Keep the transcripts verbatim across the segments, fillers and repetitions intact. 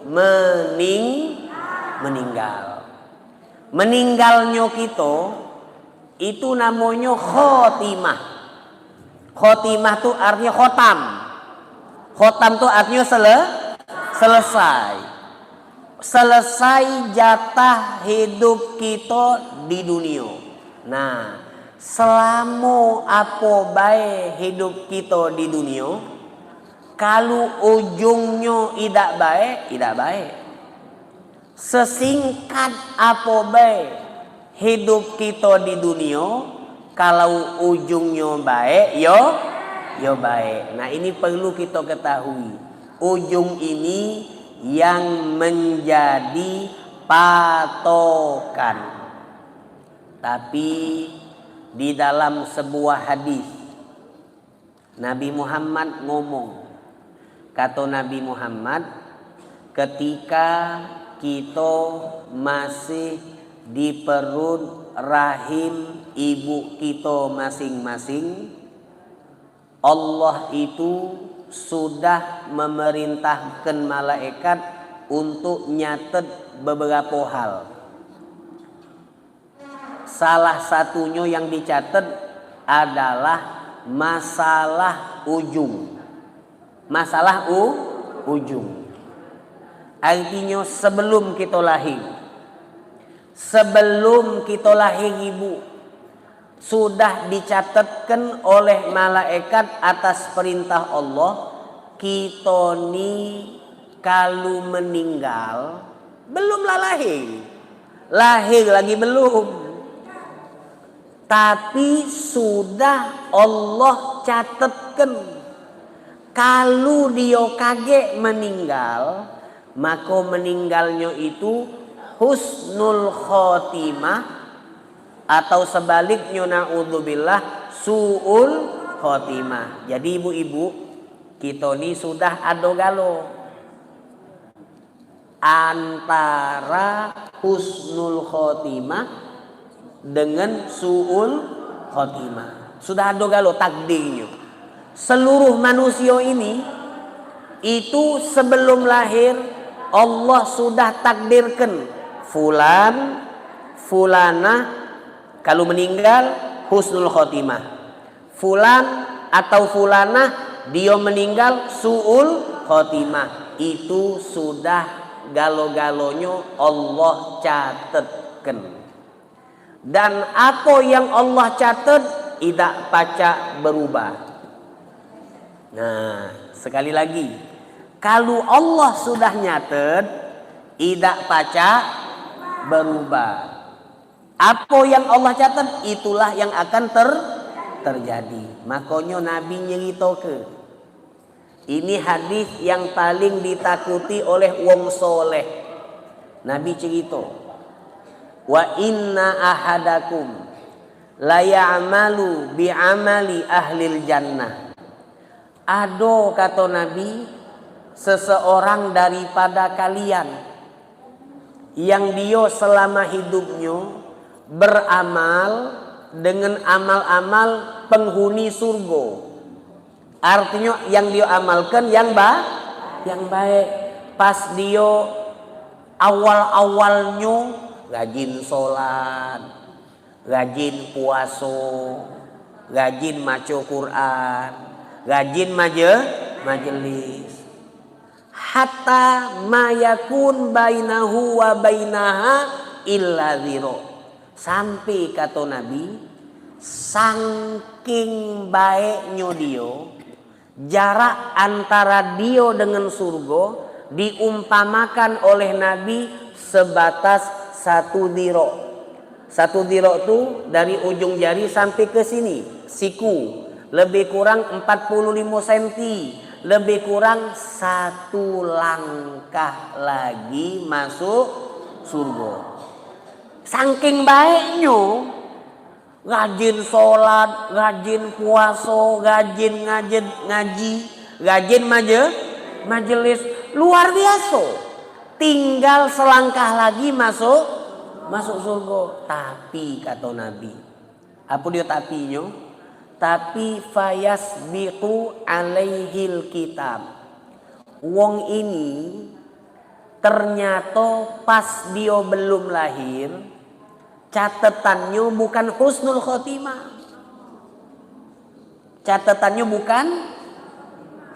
mening meninggal. Meninggalnyo kito itu namonyo khotimah. Khotimah tu artinyo khotam. Khotam tu artinyo sele selesai. Selesai jatah hidup kito di dunio. Nah, selamo apo bae hidup kito di dunio, kalu ujungnyo idak bae, idak bae. Sesingkat apo bae hidup kito di dunio, kalau ujungnyo bae, yo, yo bae. Nah, ini perlu kito ketahui. Ujung ini yang menjadi patokan. Tapi di dalam sebuah hadis, Nabi Muhammad ngomong, kato Nabi Muhammad, ketika kito masih di perut rahim ibu kito masing-masing, Allah itu sudah memerintahkan malaikat untuk nyatet beberapa hal. Salah satunyo yang dicatet adalah masalah ujung. Masalah u ujung. Artinyo sebelum kito lahir. Sebelum kito lahir, ibu, sudah dicatetkan oleh malaikat atas perintah Allah, kito ni kalu meninggal, belum lah lahir. Lahir lagi belum. Tapi sudah Allah catetkan. Kalu dio kagek meninggal, mako meninggalnyo itu husnul khotimah, atau sebaliknyo, naudzubillah, suul khotimah. Jadi, ibu-ibu, kito ni sudah ado galo antara husnul khotimah dengan suul khotimah. Sudah ado galo takdirnyo. Seluruh manusio ini, itu sebelum lahir, Allah sudah takdirkan fulan, fulanah, kalu meninggal, husnul khotimah. Fulan atau fulanah, dio meninggal suul khotimah. Itu sudah galo-galonyo Allah catetkan. Dan apo yang Allah catet idak pacak berubah. Nah, sekali lagi, kalu Allah sudah nyatet, idak pacak berubah. Apo yang Allah catet, itulah yang akan ter terjadi. Makonyo Nabi nyeritoke. Ini hadis yang paling ditakuti oleh wong soleh. Nabi cerito, "Wa inna ahadakum la ya'malu bi amali ahlil jannah." Ado, kato Nabi, seseorang daripada kalian yang dio selama hidupnyo beramal dengan amal-amal penghuni surgo. Artinyo, yang dio amalkan yang ba yang baik. Pas dio awal-awalnyo rajin sholat, rajin puaso, rajin maco Quran, rajin maje majelis. Hatta ma yakun bainahu wa bainaha illa dhira. Sampe, kato Nabi, sangking baeknyo dio, jarak antara dio dengan surgo diumpamakan oleh Nabi sebatas satu dhira. Satu dhira tu dari ujung jari sampe ke sini, siku, lebih kurang empat puluh limo senti, lebih kurang satu langkah lagi masuk surgo. Sangking baeknyo, rajin sholat, rajin puaso, rajin ngajed ngaji, rajin maje majelis, luar biaso. Tinggal selangkah lagi masuk masuk surgo. Tapi, kato Nabi, apo dio tapinyo? Tapi fayasbiqu alaihil kitab. Wong ini Ternyato pas dio belum lahir, catetannyo bukan husnul khotimah. Catetannyo bukan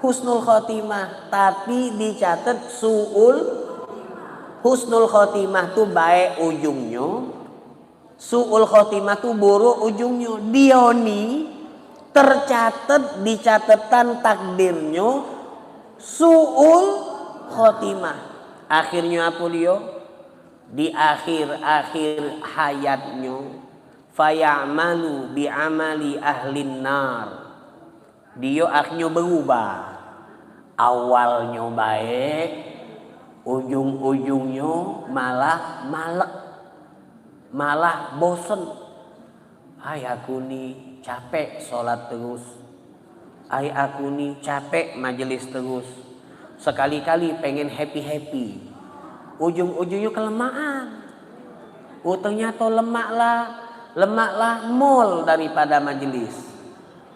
husnul khotimah, tapi dicatet su'ul. Husnul khotimah tu baek ujungnyo, su'ul khotimah tu buruk ujungnyo. Dio ni tercatet di catetan takdirnyo su'ul khotimah. Akhirnyo apo dio? Di akhir-akhir hayatnyo, fayamalu bi amali ahlin nar. Dio akhirnyo berubah. Awalnyo baek, ujung-ujungnyo malah malek, malah bosen. Ai, aku ni capek sholat terus. Ai, aku ni capek majelis terus. Sekali-kali pengen happy-happy. Ujung-ujungnyo kelemaan. Oh, ternyato lemaklah, lemaklah mol daripada majelis.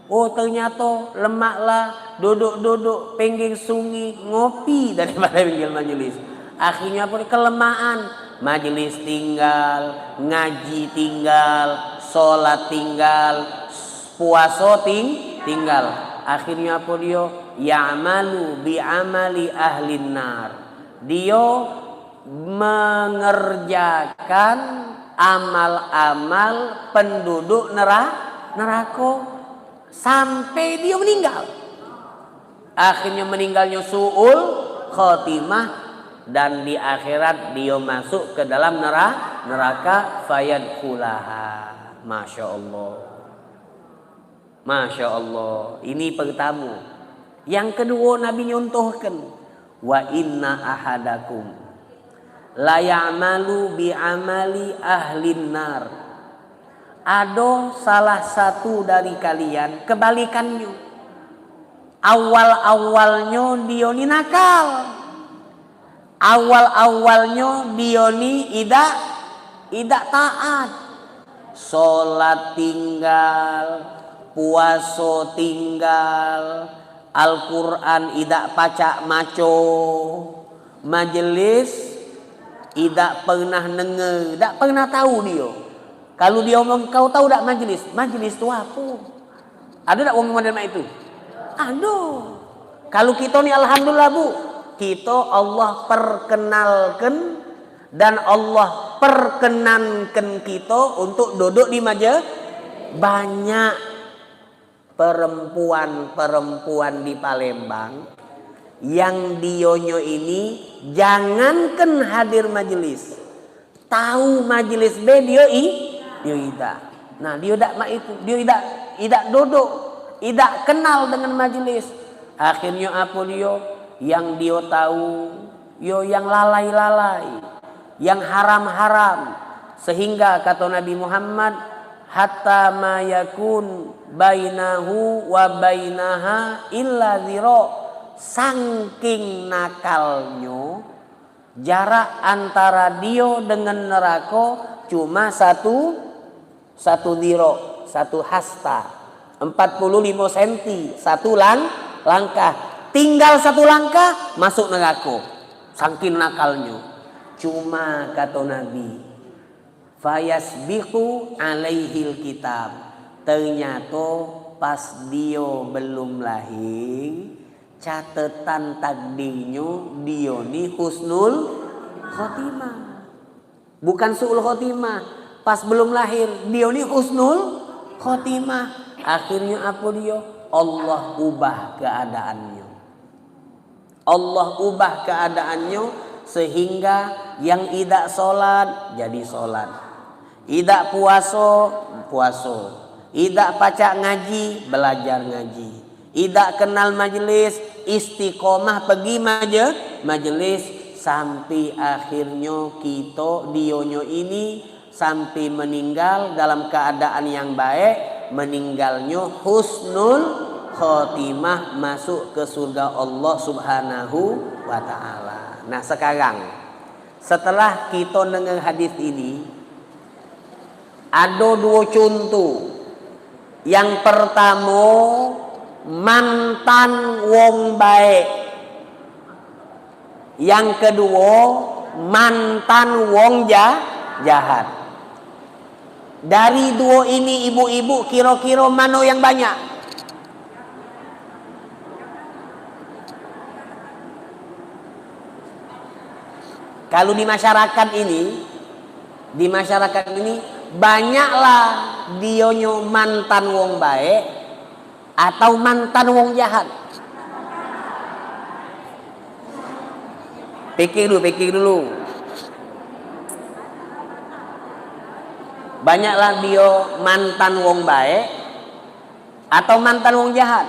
Oh, ternyato lemaklah duduk-duduk pinggir sungi, ngopi daripada pinggir majelis. Akhirnyo apo? Kelemaan. Majelis tinggal, ngaji tinggal, sholat tinggal, puaso ting-, tinggal. Akhirnyo apo dio? Ya'malu bi amali ahlin nar. Dio mengerjakan amal-amal penduduk nera-, nerako sampai dio meninggal. Akhirnyo meninggalnyo su'ul khotimah, dan di akhirat dio masuk ke dalam nera-, neraka, fayadkhulaha. Masya Allah. Masya Allah. Ini pertamo. Yang keduo, Nabi nyontohkan, "Wa inna ahadakum la ya'malu bi amali ahlin nar." Ado salah satu dari kalian kebalikannyo. Awal-awalnyo dio ni nakal. Awal-awalnyo dio ni idak, idak taat. Sholat tinggal, puaso tinggal, Al-Quran idak pacak maco, majelis idak pernah nenge, dak pernah tau dio. Kalu dio omong, "Kau tau dak majelis?" Majelis tu apo? Ado dak wong model mak itu? Ado. Kalu kito ni, alhamdulillah, Bu, kito Allah perkenalkan dan Allah perkenankan kito untuk duduk di maje-, banyak perempuan-perempuan di Palembang yang dionyo ini jangankan hadir majelis, tau majelis be dio i-, dio idak. Nah, dio dak mak itu, dio idak, idak dodok, idak kenal dengan majelis. Akhirnyo apo dio? Yang dio tau, yo, yang lalai-lalai, yang haram-haram. Sehingga kato Nabi Muhammad, "Hatta ma yakun bainahu wa bainaha illa zira." Sangking nakalnyo, jarak antara dio dengan nerako cuma satu, satu zira, satu hasta, empat puluh limo senti, satu lang-, langkah. Tinggal satu langkah, masuk nerako. Sangking nakalnyo. Cuma kato Nabi, "Fayasbiqu alaihil kitab." Ternyato pas dio belum lahir, catetan takdirnyo dio ni husnul khotimah. Bukan su'ul khotimah. Pas belum lahir, dio ni husnul khotimah. Akhirnyo apo dio? Allah ubah keadaannyo. Allah ubah keadaannyo sehingga yang idak solat jadi solat, idak puaso, puaso, idak pacak ngaji, belajar ngaji, idak kenal majelis, istiqomah pegi maje-, majelis, sampai akhirnyo kito, dionyo ini, sampai meninggal dalam keadaan yang baik, meninggalnyo husnul khotimah, masuk ke surga Allah Subhanahu wa Ta'ala. Nah, sekarang, setelah kito dengar hadis ini, ado duo contoh. Yang pertamo, mantan wong baik. Yang keduo, mantan wong ja-, jahat. Dari duo ini, ibu-ibu, kiro-kiro mano yang banyak? Kalu di masyarakat ini, di masyarakat ini, banyaklah dionyo mantan wong baek atau mantan wong jahat. Pikir dulu, pikir dulu. Banyaklah dio mantan wong baek atau mantan wong jahat?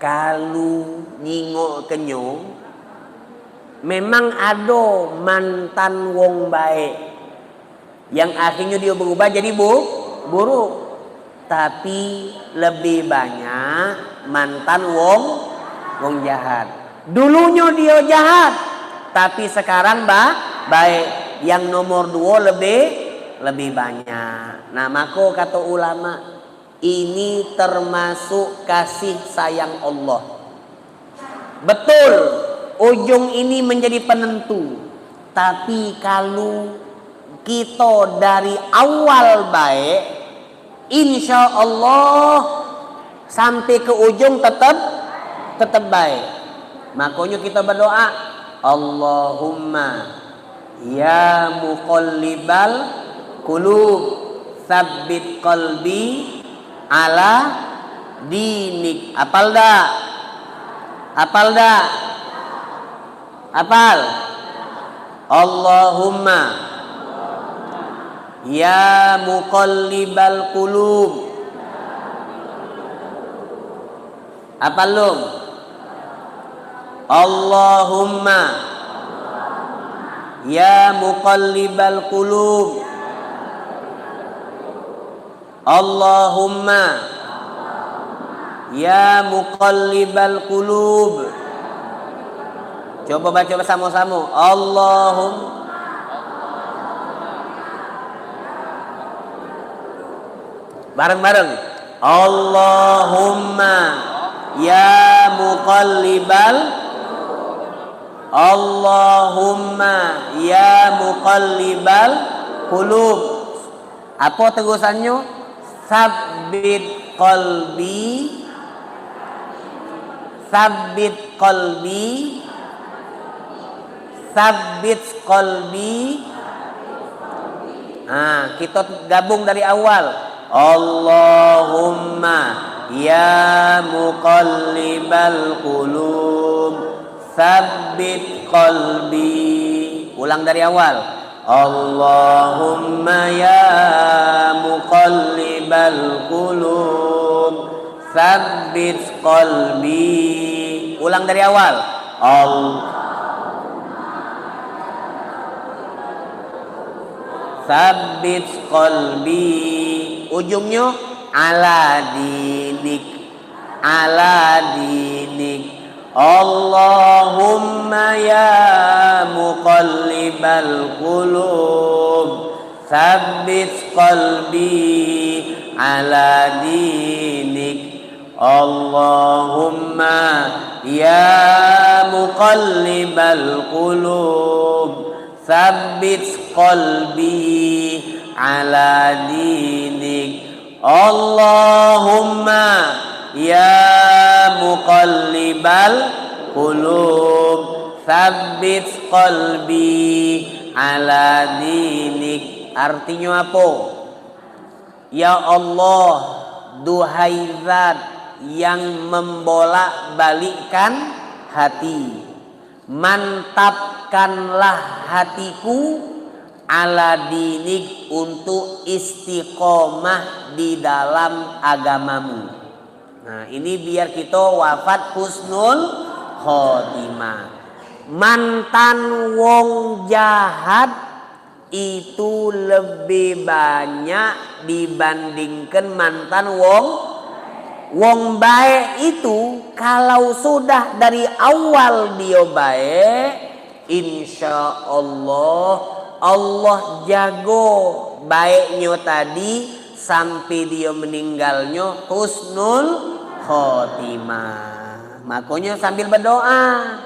Kalu nyingok kenyo, memang ado mantan wong baek yang akhirnyo dio berubah jadi bu-, buruk. Tapi lebih banyak mantan wong, wong jahat. Dulunyo dio jahat, tapi sekarang ba-, baek. Yang nomor duo lebih, lebih banyak. Nah, mako kato ulama, ini termasuk kasih sayang Allah. Betul, ujung ini menjadi penentu. Tapi kalu kito dari awal baek, insya Allah sampai ke ujung tetap, tetap baek. Makonyo kito berdoa, Allahumma ya muqallibal qulub, tsabbit qalbi ala dinik. Apal dak? Apal dak? Apal? Allahumma ya muqallibal qulub. Apal lum? Allahumma ya muqallibal qulub. Allahumma ya muqallibal qulub. Coba baco bersamo-samo. Allahum-, bareng-bareng. Allahumma ya muqallibal, Allahumma ya muqallibal qulub. Apo terusannyo? Tsabbit qalbi, tsabbit qalbi, tsabbit qalbi. Nah, kita gabung dari awal. Allahumma ya muqallibal qulub, tsabbit qalbi. Ulang dari awal. Allahumma ya muqallibal qulub, tsabbit qalbi. Ulang dari awal. Al-, tsabbit qalbi. Ujungnyo ala dinik. Ala dinik. Allahumma ya muqallibal qulub, tsabbit qalbi ala dinik. Allahumma ya muqallibal qulub, tsabbit qalbi ala dinik. Allahumma ya muqallibal qulub, tsabbit qalbi ala dinik. Artinyo apo? Ya Allah, duhai Zat yang membolak-balikkan hati, mantapkanlah hatiku ala dinik, untuk istiqomah di dalam agamamu. Nah, ini biar kita wafat husnul khotimah. Mantan wong jahat itu lebih banyak dibandingkan mantan wong, wong baik itu. Kalau sudah dari awal dia baik, insya Allah, Allah jago baiknya tadi sampai dia meninggalnya husnul khotimah. Makonyo sambil bedoa.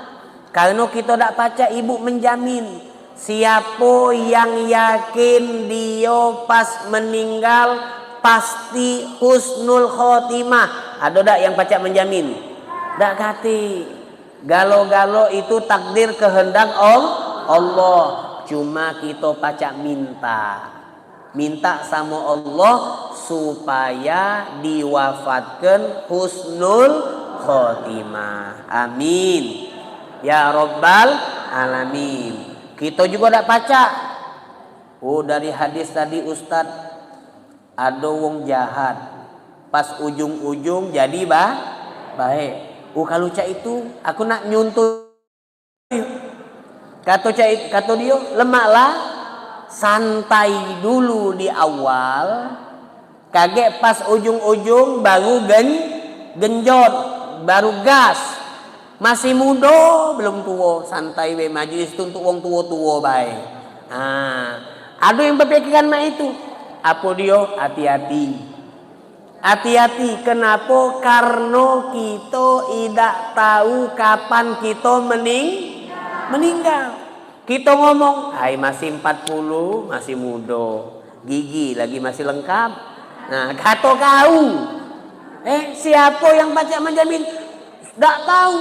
Kareno kito dak pacak ibu menjamin. Siapo yang yakin dio pas meninggal pasti husnul khotimah? Ado dak yang pacak menjamin? Dak katik. Galo-galo itu takdir kehendak Al-, Allah. Cuma kito pacak minta. Minta samo Allah supaya diwafatkan husnul khotimah. Amin. Ya Rabbal Alamin. Kito jugo dak pacak. Oh, dari hadis tadi, Ustaz, ado wong jahat. Pas ujung-ujung jadi ba-, baik. Oh, kalu cak itu, aku nak nyuntuh. Kato cai-, kato dio, lemaklah, santai dulu di awal, kagek pas ujung-ujung baru gen-, genjot, baru gas. Masih mudo, belum tuo, santai be, majlis tu untuk wong tuo-tuo bae. Ha, ado yang bepikiran mak itu. Apo dio? Hati-hati. Hati-hati, kenapo? Karno kito idak tau kapan kito mening-, meninggal. Kito ngomong, "Hai, masih empat puluh, masih mudo. Gigi lagi masih lengkap." Nah, kato kau. Eh, siapo yang pacak menjamin? Dak tau.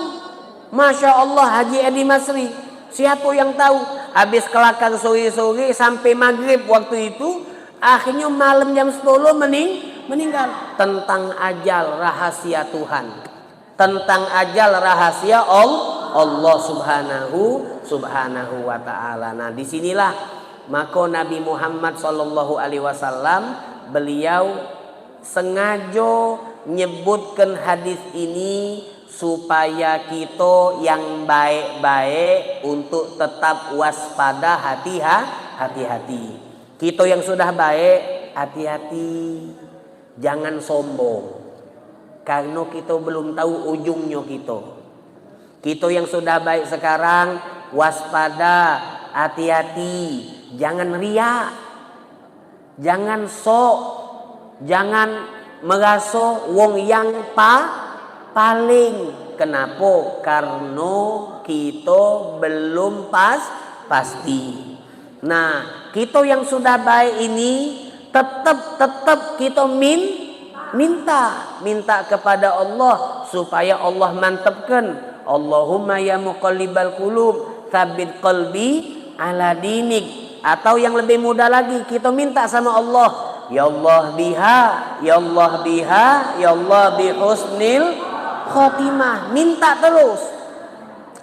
Masya Allah, Haji Edi Masri. Siapo yang tau? Habis kelakar sore-sore sampai maghrib waktu itu, akhirnyo malam jam sepuluh mening-, meninggal. Tentang ajal rahasia Tuhan. Tentang ajal rahasia Al-, Allah Subhanahu, Subhanahu wa Ta'ala. Nah, di sinilah mako Nabi Muhammad sallallahu alaihi wasallam, beliau sengajo nyebutkan hadis ini supaya kito yang baek-baek untuk tetap waspada, hati-ha-, hati-hati. Kito yang sudah baek, hati-hati. Jangan sombong. Karno kito belum tau ujungnyo kito. Kito yang sudah baek sekarang, waspada, hati-hati. Jangan riak. Jangan sok, jangan meraso wong yang pa-, paling. Kenapo? Karno kito belum pas-, pasti. Nah, kito yang sudah baek ini tetep, tetep kito min-, minta, minta kepada Allah supaya Allah mantepkan. Allahumma ya muqallibal qulub, tsabbit qalbi ala dinik. Atau yang lebih mudah lagi, kita minta sama Allah, "Ya Allah biha, ya Allah biha, ya Allah bi husnil khotimah." Minta terus.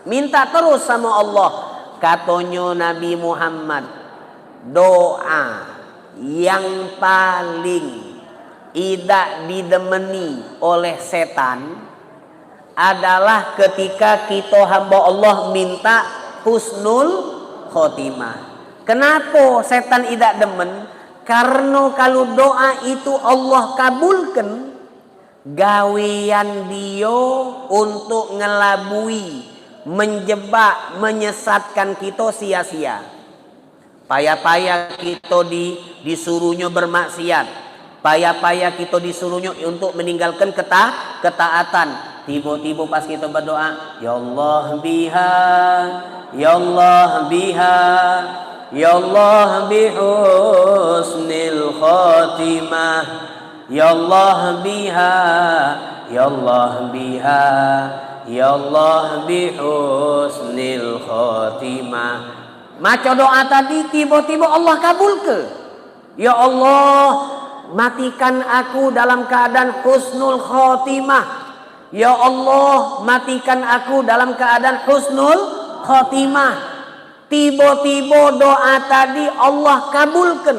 Minta terus sama Allah. Katonyo Nabi Muhammad, doa yang paling idak didemeni oleh setan adalah ketika kito hamba Allah minta husnul khotimah. Kenapo setan idak demen? Karno kalu doa itu Allah kabulkan, gawean dio untuk ngelabui, menjebak, menyesatkan kito sia-sia. Payah-payah kito di, disuruhnyo bermaksiat. Payah-payah kito disuruhnyo untuk meninggalkan keta-, ketaatan. Tibo-tibo pas kito berdoa, "Ya Allah biha, ya Allah biha, ya Allah bi husnil khotimah. Ya Allah biha, ya Allah biha, ya Allah bi husnil khotimah." Maco doa tadi, tibo-tibo Allah kabulke. "Ya Allah, matikan aku dalam keadaan husnul khotimah. Ya Allah, matikan aku dalam keadaan husnul khotimah." Tibo-tibo doa tadi Allah kabulkan.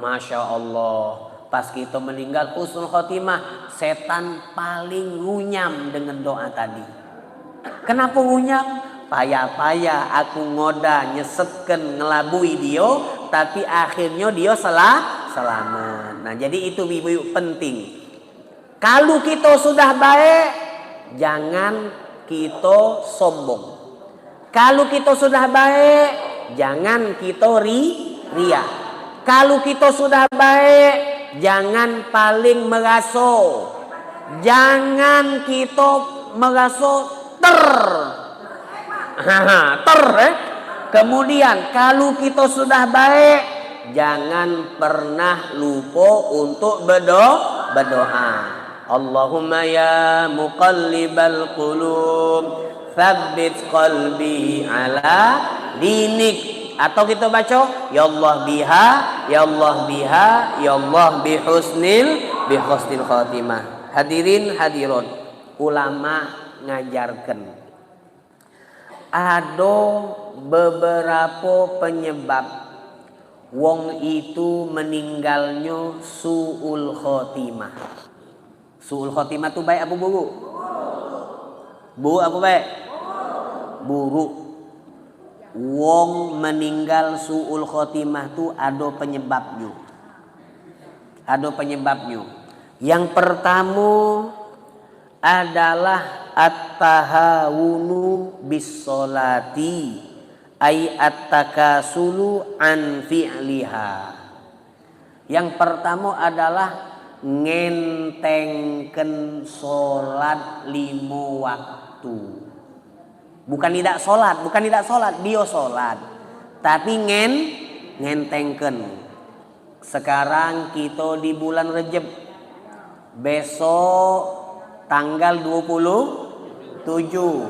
Masya Allah, pas kito meninggal husnul khotimah, setan paling runyam dengan doa tadi. Kenapo runyam? Payah-payah aku ngoda, nyesetken, ngelabui dio, tapi akhirnyo dio sela-, selamat. Nah, jadi itu ibu-ibu penting. Kalu kito sudah baek, jangan kito sombong. Kalu kito sudah baek, jangan kito ri-, riak. Kalu kito sudah baek, jangan paling meraso. Jangan kito meraso ter. Ter, eh. Kemudian, kalu kito sudah baik, jangan pernah lupo untuk bedo-, bedoa. Allahumma ya muqallibal qulub, tsabbit qalbi ala dinik. Atau kito baco, ya Allah biha, ya Allah biha, ya Allah bihusnil, bihusnil khatimah. Hadirin hadirat, ulama ngajarkan. Ado beberapo penyebab wong itu meninggalnyo su'ul khotimah. Su'ul khotimah tu baik apo buruk? Buruk apo baik? Buruk. Wong meninggal su'ul khotimah tu ado penyebabnyo. Ado penyebabnyo. Yang pertamo, adalah at-tahawunu bis sholati, ay at-takasulu an fi'liha. Yang pertamo adalah ngentengken sholat limo waktu. Bukan idak sholat, bukan idak sholat, dio sholat. Tapi ngen-, ngentengken. Sekarang kito di bulan Rejeb. Besok tanggal dua puluh tujuh,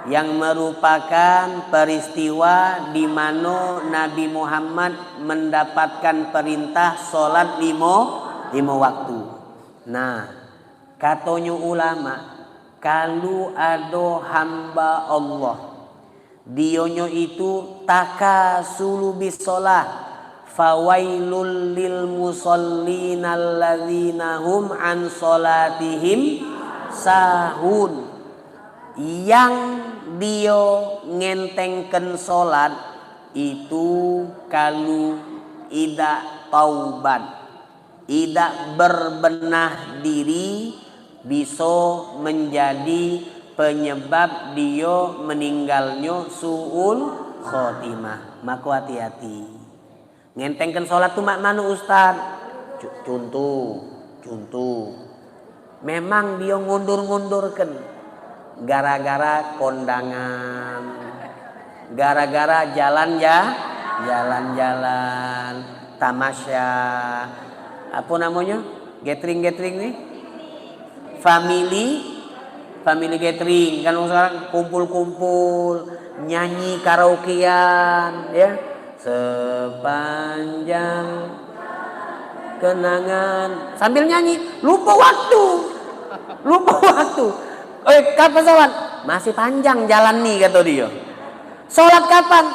yang merupakan peristiwa di mano Nabi Muhammad mendapatkan perintah sholat limo, limo waktu. Nah, katonyo ulama, kalu ado hamba Allah, dionyo itu takasulu bis shalah, fawailul lil musallin alladzina hum an shalatihim sahun. Yang dio ngentengken sholat itu kalu idak taubat, idak berbenah diri, biso menjadi penyebab dio meninggalnyo su'ul khotimah. Mako hati-hati. Ngentengken sholat tu mak mano, Ustaz? Cu-, cuntuh, cuntuh. Memang dio ngundur-ngundurken gara-gara kondangan, gara-gara jalan ja-, jalan-jalan, tamasya, apo namonyo, gathering-gathering ni, family, family gathering, kan wong sekarang kumpul-kumpul, nyanyi karaokean, ya. Sepanjang kenangan. Sambil nyanyi, lupa waktu. Lupa waktu. Eh, kapan sholat? Masih panjang jalan ni, kata dia. Sholat kapan?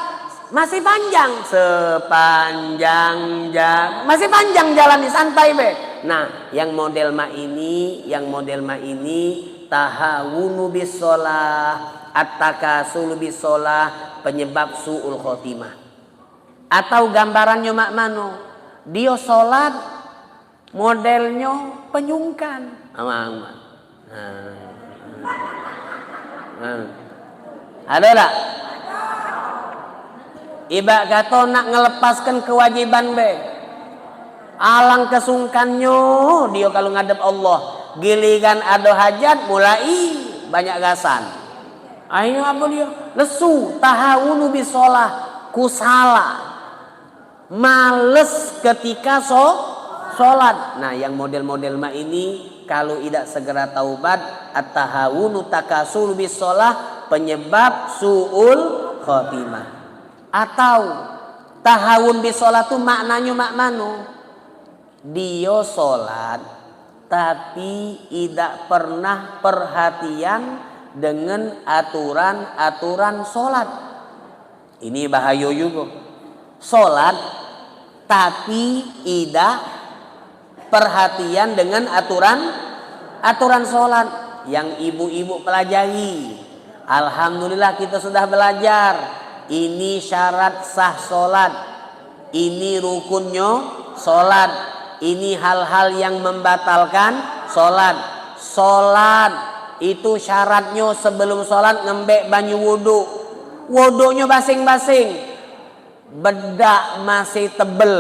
Masih panjang. Sepanjang ja-, masih panjang jalan ni, santai be. Nah, yang model mak ini, yang model mak ini, tahawunu bis sholah, at-takasulu bis sholah, penyebab su'ul khotimah. Atau gambarannyo mak mano? Dio sholat modelnyo penyungkan. Aman, aman. Nah. Nah. Ado dak? Ibarat kato nak ngelepaskan kewajiban be. Alang kesungkannyo dio kalu ngadep Allah. Giliran ado hajat, mulai banyak gasan. Akhirnyo apo dio? Lesu, tahawunu bis sholah, kusala. Males ketika so-, sholat. Nah, yang model-model mak ini, kalu idak segera taubat, at-tahawunu takasulu bis sholah, penyebab su'ul khotimah. Atau, tahawun bis sholah tu maknanyo mak mano? Dio sholat, tapi idak pernah perhatian dengan aturan-aturan sholat. Ini bahayo juga. Sholat, tapi idak perhatian dengan aturan, aturan sholat. Yang ibu-ibu pelajari. Alhamdulillah, kita sudah belajar. Ini syarat sah sholat. Ini rukunnyo sholat. Ini hal-hal yang membatalkan sholat. Sholat itu syaratnyo sebelum sholat ngembek banyu wuduk. Wuduknyo basing-basing. Bedak masih tebel.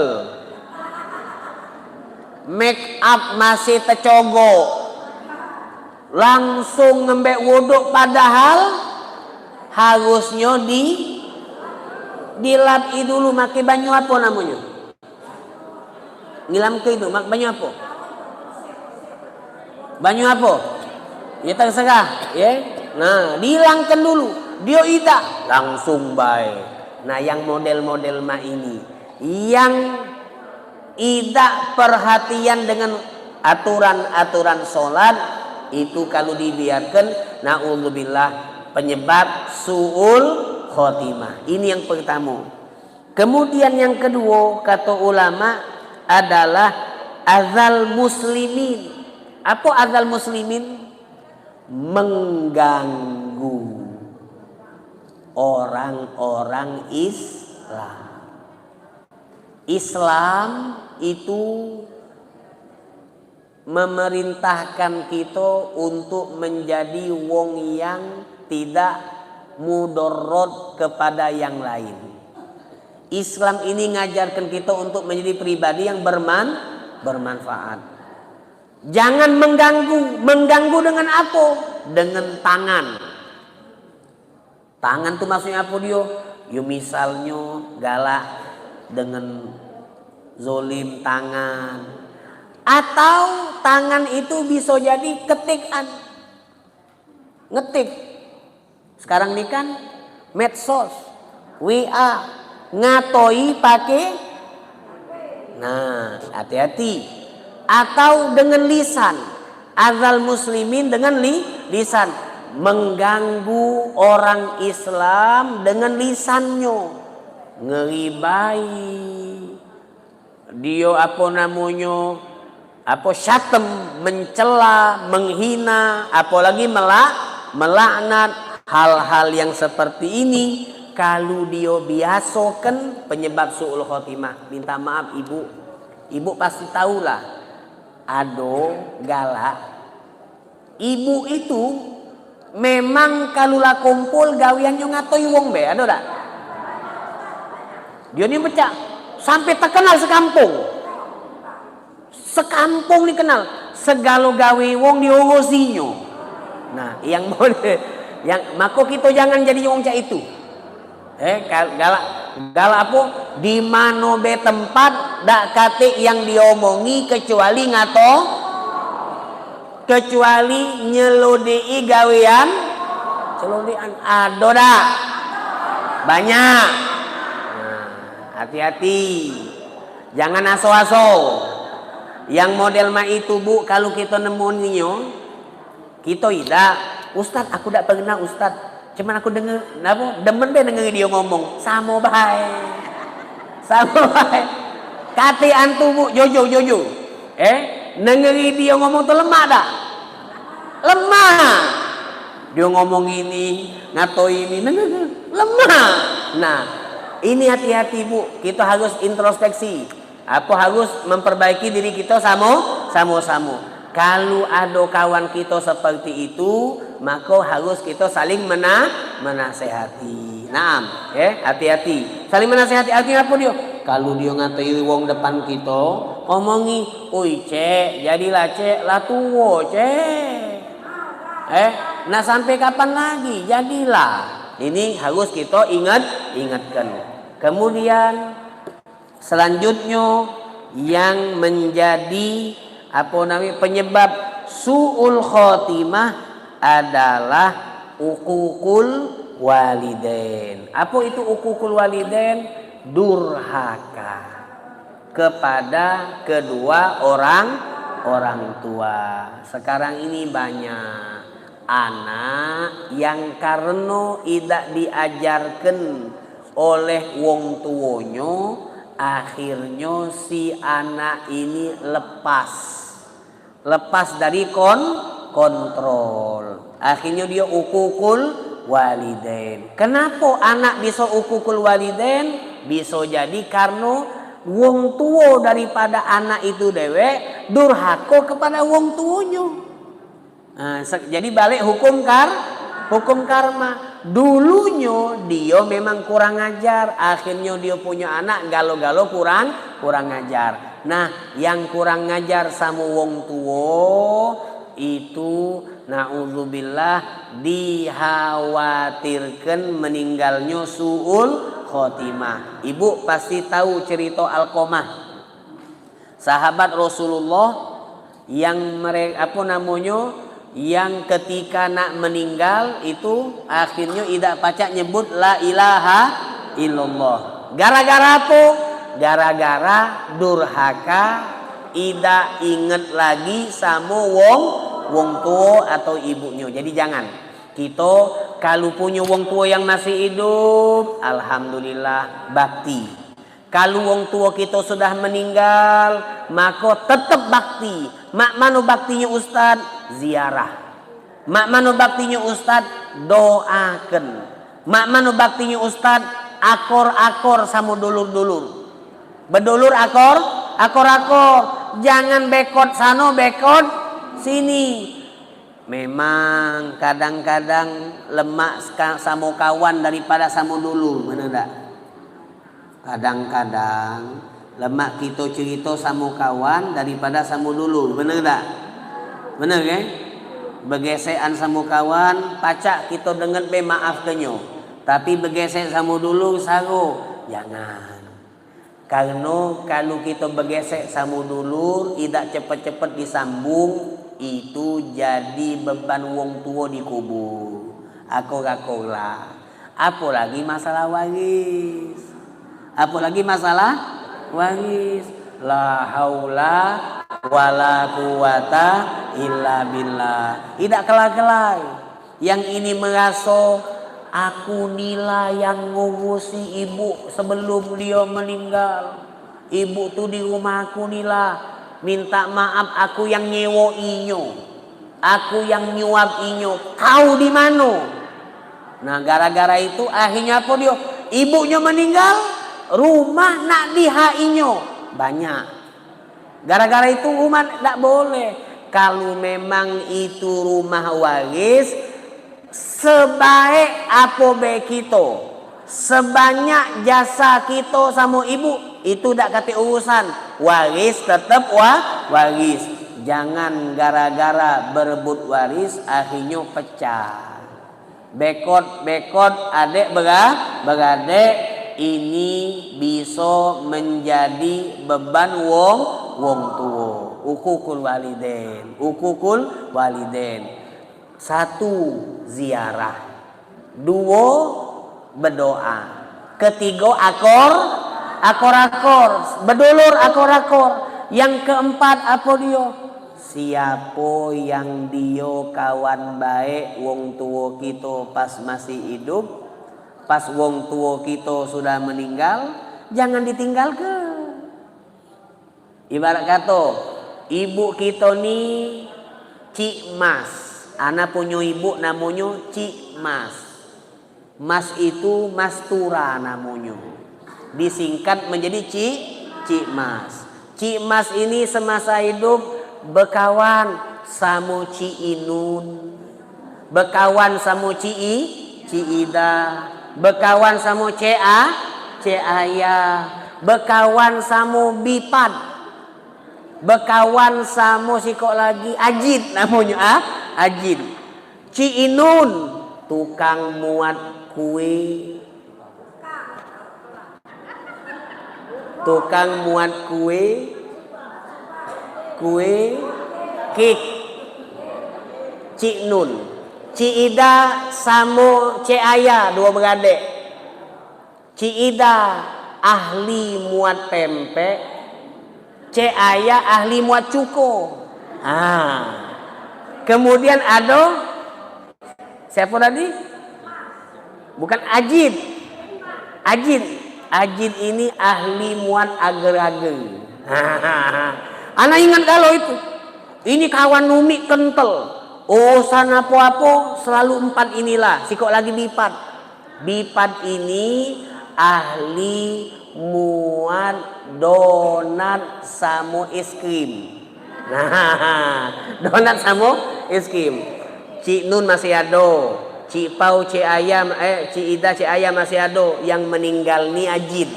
Make up masih tecogok. Langsung ngembek wuduk, padahal harusnyo di dilapi dulu. Make banyu apo namonyo? Ngilamke itu mak banyu apo? Banyu apo? Ya terserah, ya. Nah, dihilangkan dulu. Dio idak langsung bae. Nah, yang model-model mak ini, yang idak perhatian dengan aturan-aturan sholat, itu kalau dibiarkan, naudzubillah, penyebab su'ul khotimah. Ini yang pertama. Kemudian yang kedua, kata ulama, adalah azal muslimin. Apa azal muslimin? Mengganggu orang-orang Islam. Islam itu memerintahkan kita untuk menjadi wong yang tidak mudorot kepada yang lain. Islam ini ngajarkan kita untuk menjadi pribadi yang berman-, bermanfaat. Jangan mengganggu. Mengganggu dengan apa? Dengan tangan. Tangan tu maksudnya apa dio? Yo misalnyo galak dengan zolim tangan. Atau tangan itu bisa jadi ketikan. Ngetik. Sekarang ni kan medsos, W A, ngatoi pake. Nah, hati-hati. Atau dengan lisan. Azal muslimin dengan li-, lisan. Mengganggu orang Islam dengan lisannya. Ngeribai. Dio apo namonyo, apo, syatem, mencela, menghina, apolagi mela-, melaknat. Hal-hal yang seperti ini, kalu dio biasokan, penyebab su'ul khotimah. Minta maaf, ibu. Ibu pasti tahulah. Ado galak. Ibu itu memang kalu la kumpul gaweannyo ngatoi wong be, ado dak? Dio ni pecak sampe terkenal sekampung. Sekampung ni kenal, segalo gawe wong diurusinyo. Nah, yang model, yang, mako kito jangan jadi wong cak itu. Eh, gal-, galak, galak apo? Di mano be tempat dak katik yang diomongi kecuali ngato, kecuali nyelodei gawean, celondean. Ado dak? Banyak. Nah, hati-hati. Jangan aso-aso. Yang model mak itu, Bu, kalu kito nemuinyo, kito idak, "Ustaz, aku dak pernah, Ustaz. Cuman aku denger, apo, demen be denger dio ngomong." Samo bae. Samo bae. Katik antu, Bu, jujur, jujur. Eh, nengeri dio ngomong tu lemak dak? Lemak. Dio ngomong ini, ngato ini, nengeri. Lemak. Nah, ini hati-hati, Bu. Kito harus introspeksi. Apo, harus memperbaiki diri kito samo, samo-samo. Kalu ado kawan kito seperti itu, mako harus kito saling mena-, menasehati. Naam, eh, hati-hati. Saling menasehati artinyo apo dio? Kalu dio ngatoi wong depan kito, omongi, "Oi, Cek, jadilah, Cek, la tuo, Cek." Eh, nak sampe kapan lagi? Jadilah. Ini harus kito inget, ingetkan. Kemudian, selanjutnyo yang menjadi, apo name, penyebab su'ul khotimah adalah uququl walidain. Apo itu uququl walidain? Durhaka kepada kedua orang, orang tua. Sekarang ini banyak anak yang kareno idak diajarkan oleh wong tuonyo, akhirnyo si anak ini lepas. Lepas dari kon-, kontrol. Akhirnyo dio uququl walidain. Kenapo anak biso uququl walidain? Biso jadi karno wong tuo daripada anak itu dewek durhako kepada wong tuonyo. Nah, se-, jadi balik hukum kar-, hukum karma. Dulunyo dio memang kurang ajar, akhirnyo dio punyo anak galo-galo kurang, kurang ajar. Nah, yang kurang ajar samo wong tuo itu Naudzubillah, dikhawatirkan meninggalnyo su'ul khotimah. Ibu pasti tahu cerita Alqamah. Sahabat Rasulullah yang mere-, apa namonyo, yang ketika nak meninggal itu akhirnyo idak pacak nyebut la ilaha illallah. Gara-gara apa? Gara-gara durhaka, idak inget lagi samo wong, wong tuo atau ibunyo. Jadi jangan. Kito kalu punyo wong tuo yang masih idup, alhamdulillah, bakti. Kalu wong tuo kito sudah meninggal, mako tetep bakti. Mak mano baktinyo ustad? Ziarah. Mak mano baktinyo ustad? Doaken. Mak mano baktinyo ustad? Akor-akor samo dulur-dulur. Bedulur akor, akor-akor. Jangan bekot sano, bekot sini. Memang kadang-kadang lemak ska-, samo kawan daripada samo dulur, bener dak? Kadang-kadang lemak kito cerito samo kawan daripada samo dulur, bener dak? Bener kan? Begesekan samo kawan, pacak kito denget be maafkenyo. Tapi begesek samo dulur, saro, jangan. Kareno kalu kito begesek samo dulur, idak cepet-cepet disambung, itu jadi beban wong tuo di kubur. Akor-akorlah. Apolagi masalah waris. Apolagi masalah waris. La haula wala quwata illa billah. Idak kelai-kelai. Yang ini meraso, "Aku nila yang ngurusi ibu sebelum dio meninggal. Ibu tu di rumah aku nila. Minta maaf, aku yang nyewo inyo. Aku yang nyuap inyo. Kau di mano?" Nah, gara-gara itu akhirnyo apo dio? Ibunyo meninggal, rumah nak dihak inyo. Banyak. Gara-gara itu rumah dak boleh. Kalu memang itu rumah waris, sebaik apo be kito, sebanyak jasa kito samo ibu, itu dak katek urusan. Waris tetep wa-, waris. Jangan gara-gara berebut waris, akhirnyo pecah. Bekot-bekot adek bera-, beradek ini biso menjadi beban wong, wong tuo. Uququl walidain, uququl walidain. Satu, ziarah. Duo, bedoa. Ketigo, akor, akor-akor. Bedulur, akor-akor. Yang keempat, apo dio? Siapo yang dio kawan baek wong tuo kito pas masih idup, pas wong tuo kito sudah meninggal, jangan ditinggalke. Ibarat kato, ibu kito ni Cik Mas. Ana punyo ibu namonyo Cik Mas. Mas itu Mastura namonyo. Disingkat menjadi Cik, Cik Mas. Cik Mas ini semasa hidup bekawan samo Cik Inun. Bekawan samo Cik I, Cik Ida. Bekawan samo Cik A, Cik Ayah. Bekawan samo Bipat. Bekawan samo sikok lagi, Ajit namonyo, ah, Ajit. Cik Inun, tukang muat kue. Tukang muat kue, kue, kek. Cik Nun. Cik Ida samo Cik Ayah, duo beradek. Cik Ida ahli muat pempek, Cik Ayah ahli muat cuko. Ah. Kemudian ado siapo tadi? Bukan Ajit. Ajit. Ajit ini ahli muat ager-ager. Ana ingat galo itu. Ini kawan Umi kentel. Urusan apo-apo selalu empat inilah. Sikok lagi Bipat. Bipat ini ahli muat donat samo es krim. Nah, donat samo es krim. Cik Nun masih ado. Cik Pau, Cik Ayam, eh, Cik Ida, Cik Ayam masih ado. Yang meninggal ni Ajit.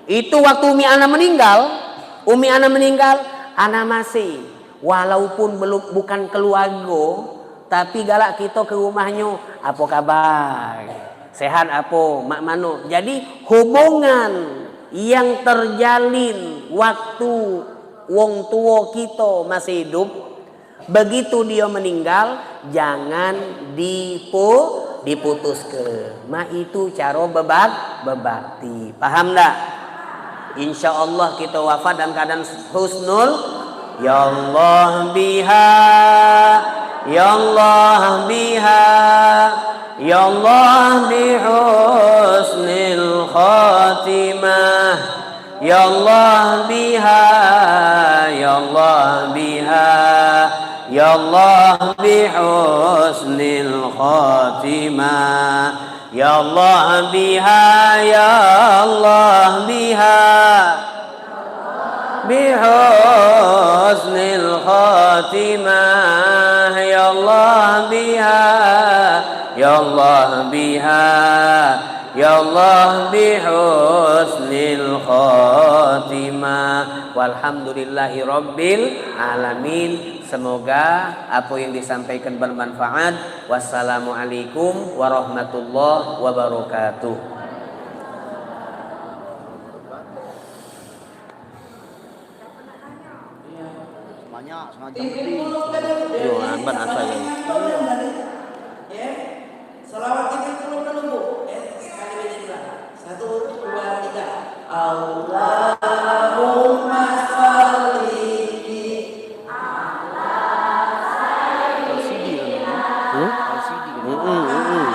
Itu waktu Umi Ana meninggal, Umi Ana meninggal, Ana masih. Walaupun belum, bukan keluarga, Tapi galak kito ke rumahnyo, "Apo kabar? Sehat apo? Mak mano?" Jadi, hubungan yang terjalin waktu wong tuo kito masih idup, begitu dio meninggal, jangan dipu-, diputuske. Mak itu caro bebak-, bebakti. Paham dak? Insya Allah kita wafat dalam keadaan husnul. Ya Allah biha, ya Allah biha, ya Allah bi husnil khatimah. Ya Allah biha, ya Allah biha, ya Allah bi husnil khatimah. Ya Allah biha, ya Allah biha, bi husnil khatimah. Ya Allah biha, ya Allah biha, ya Allah bi husnil khatimah. Walhamdulillahi rabbil alamin. Semoga apa yang disampaikan bermanfaat. Wassalamualaikum warahmatullahi wabarakatuh. Banyak sengaja beli. Yo, lambat asal. Selawat kita turun dulu, Bu. Eh, sekali lagi juga. Satu, dua, tiga. Allahumma sholli. Hmm? Mm-mm, mm-mm.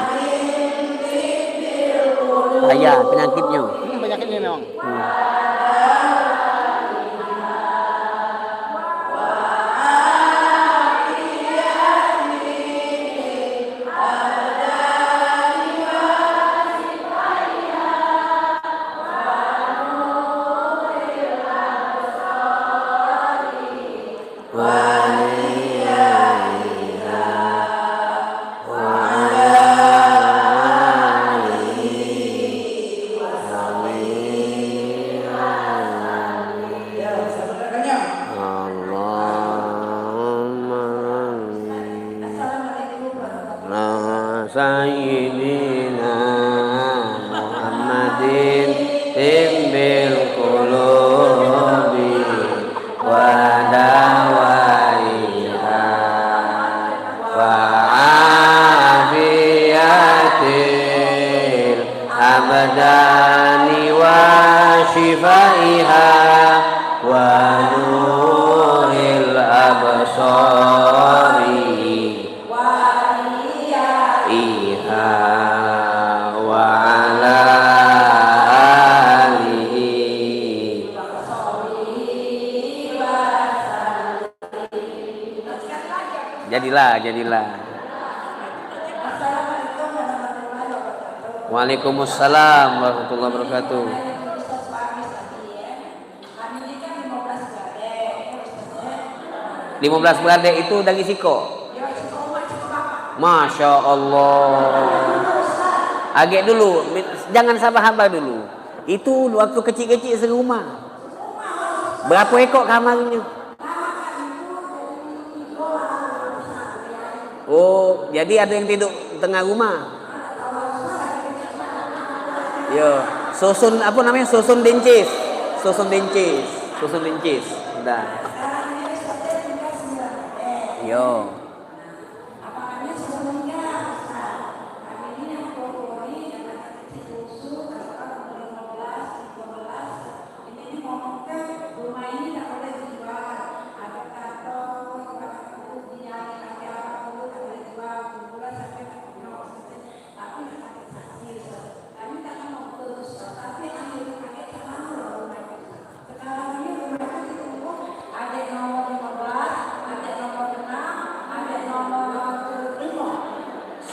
Bahaya penyakitnyo. Hmm, penyakitnyo memang. Hmm. Allahumma ala sayyidina Muhammadin tibbil qulubi wa dawaiha wa afiyatil abdani wa shifaiha wa nuril absari iha wa ala alihi. Jadilah, jadilah. Waalaikumsalam warahmatullahi wabarakatuh. Limo belas beradek itu dari siko. Masya Allah. Agek dulu, mi-, jangan sabar-sabar dulu. Itu waktu kecik-kecik serumah. Berapo ekok kamarnyo? Oh, jadi ado yang tiduk tengah rumah. Yo, susun, apo namonyo? Susun dincis. Susun dincis. Susun dincis. Udah. Yo.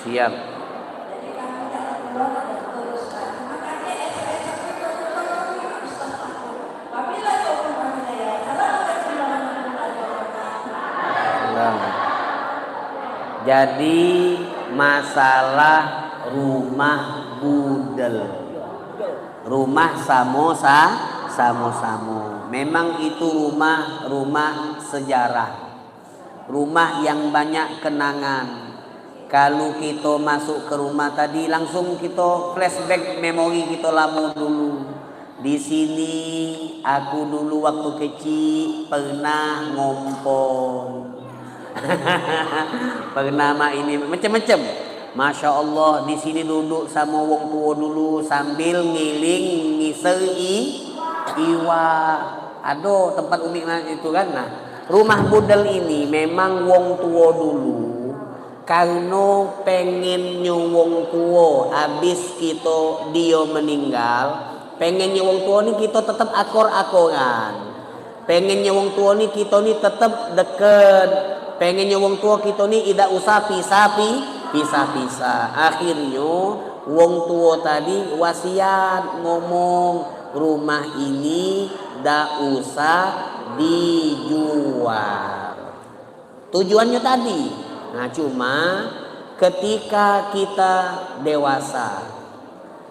Siap. Nah. Jadi, masalah rumah budel. Rumah samo sa-, samo-samo. Memang itu rumah, rumah sejarah. Rumah yang banyak kenangan. Kalu kito masuk ke rumah tadi, langsung kito flashback memori kito lamo dulu. Di sini aku dulu waktu kecik pernah ngompong. Pernah mak ini macem-macem. Masya Allah, di sini duduk samo wong tuo dulu sambil ngiling ngiser i, iwak. Ado tempat umi mak itu kan. Nah, rumah budel ini memang wong tuo dulu. Karno pengennyo wong tuo abis kito, dio meninggal, pengennyo wong tuo ni kito tetep akor-akoran. Pengennyo wong tuo ni kito ni tetep deket. Pengennyo wong tuo kito ni idak usah pisah pi-, pisah-pisah. Akhirnyo wong tuo tadi wasiat ngomong, rumah ini dak usah dijual. Tujuannyo tadi. Nah, cuma ketika kita dewasa,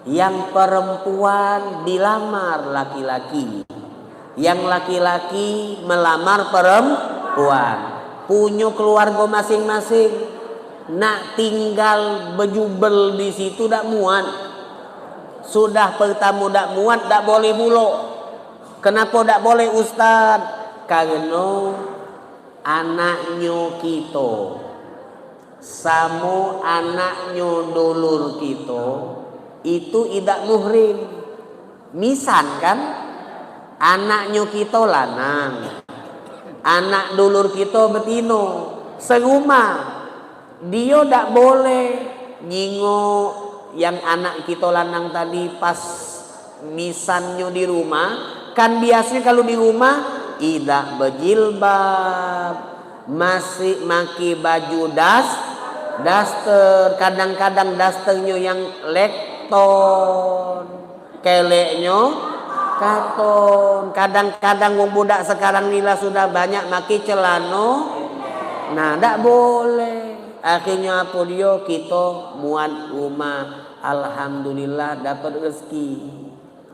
yang perempuan dilamar laki-laki, yang laki-laki melamar perempuan, punyo keluargo masing-masing, nak tinggal bejubel di situ dak muat. Sudah pertamo dak muat, dak boleh pulo. Kenapo dak boleh, Ustaz? Kareno anaknyo kito samo anaknyo dulur kito itu idak muhrim. Misan kan, anaknyo kito lanang, anak dulur kito betino, serumah. Dio dak boleh nyingok yang anak kito lanang tadi pas misannyo di rumah. Kan biasonyo kalu di rumah idak bejilbab, masih make baju das-, daster, kadang-kadang dasternyo yang lekton. Keleknyo katon. Kadang-kadang wong budak sekarang ni lah sudah banyak make celano. Nah, dak boleh. Akhirnyo apo dio? Kito muat rumah. Alhamdulillah, dapat rezeki.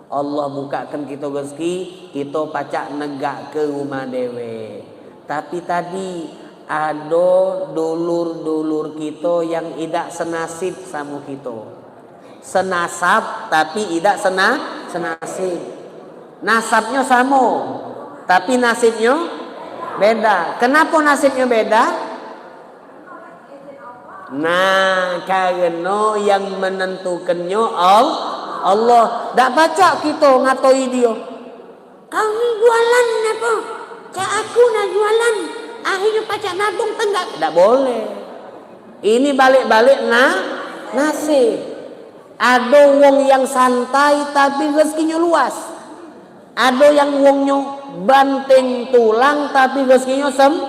Allah bukakan kito rezeki, kito pacak negakke rumah dewek. Tapi tadi ado dulur-dulur kito yang idak senasib samo kito. Senasab, tapi idak sena-, senasib. Nasabnyo samo, tapi nasibnyo beda. Kenapo nasibnyo beda? Nah, kareno yang menentukannyo Al-, Allah. Dak pacak kito ngatoi dio. Kau ni jualan apo? Cak aku nak jualan. Akhirnyo pacak nabung tenggak. Dak boleh. Ini balik-balik na-, nasib. Ado wong yang santai tapi rezekinyo luas. Ado yang wongnyo banting tulang tapi rezekinyo sem-,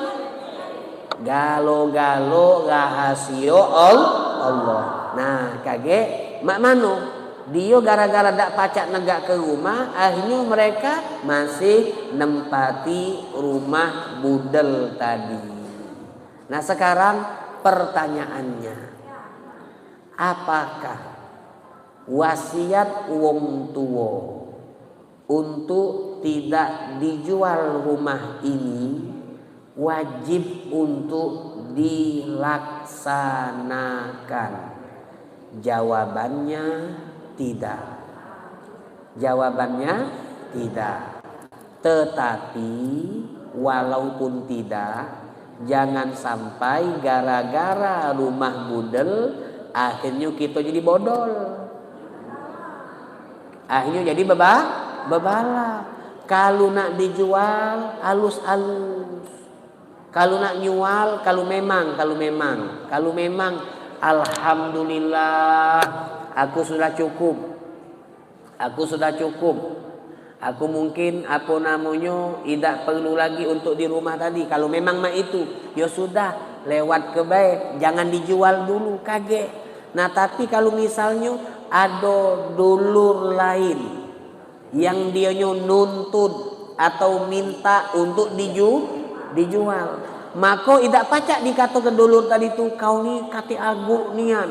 galo-galo rahasio Al-, Allah. Nah, kagek mak mano? Dio gara-gara dak pacak negakke rumah, akhirnyo mereka masih nempati rumah budel tadi. Nah, sekarang pertanyaannya, apakah wasiat wong tuo untuk tidak dijual rumah ini wajib untuk dilaksanakan? Jawabannya tidak. Jawabannya tidak. Tetapi walaupun tidak, jangan sampai gara-gara rumah budel akhirnyo kito jadi bodol. Akhirnyo jadi beba-, bebala. Kalu nak dijual, alus-alus. Kalu nak nyual, kalu memang, kalu memang, kalu memang, alhamdulillah, aku sudah cukup. Aku sudah cukup. Aku mungkin, apo namonyo, idak perlu lagi untuk di rumah tadi. Kalu memang mak itu, yo sudah, lewat ke bae, jangan dijual dulu, kagek. Nah, tapi kalu misalnyo ado dulur lain yang dionyo nuntut atau minta untuk diju-, dijual, mako idak pacak dikatoke dulur tadi tu, "Kau ni katik aguk nian."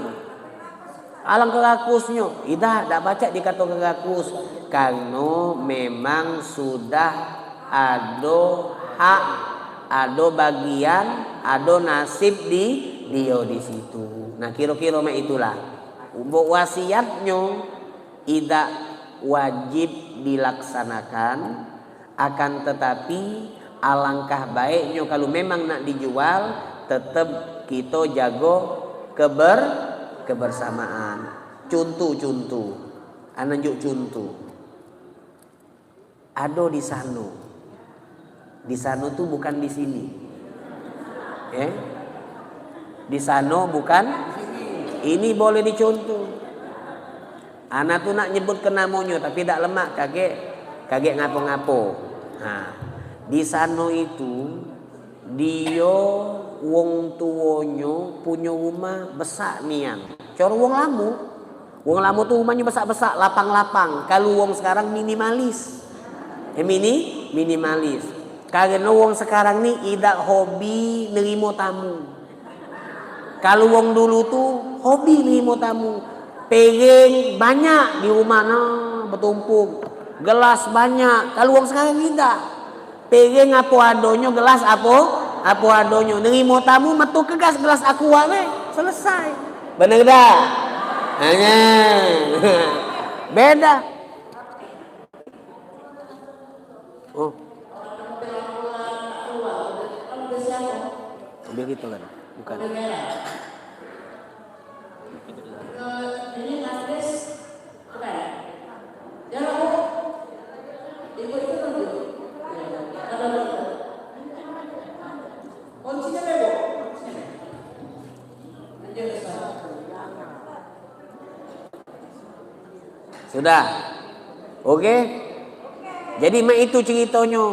Alangke rakusnyo. Idak, dak pacak dikatoke rakus. Karno memang sudah ado hak, ado bagian, ado nasib di dio di situ. Nah, kiro-kiro mak itulah. Mbok wasiatnyo idak wajib dilaksanakan, akan tetapi alangkah baiknyo kalu memang nak dijual, tetep kito jago keber-, kebersamaan. Cuntu-cuntu. Ana njuk cuntu. Ado di sano. Di sano tu bukan di sini. Eh? Di sano bukan ini, boleh dicontoh. Ana tu nak nyebutke namonyo, tapi dak lemak, kagek, kagek ngapo-ngapo. Ha. Di sano itu, dio wong tuonyo punyo rumah besak nian. Cor wong lamo. Wong lamo tu rumahnyo besak-besak, lapang-lapang. Kalu wong sekarang minimalis. Eh, mini-, minimalis. Kareno wong sekarang ni idak hobi nerimo tamu. Kalu wong dulu tu hobi nerimo tamu. Piring banyak di rumah, nah, betumpuk. Gelas banyak. Kalu wong sekarang idak. Piring apo adonyo, gelas apo, apo adonyo. Nerimo tamu, metu ke gas gelas aqua be, selesai. Bener dak? Hanya. Beda. Oh. Dia gitu kan? Bukan. Sudah. Oke? Jadi mak itu ceritonyo.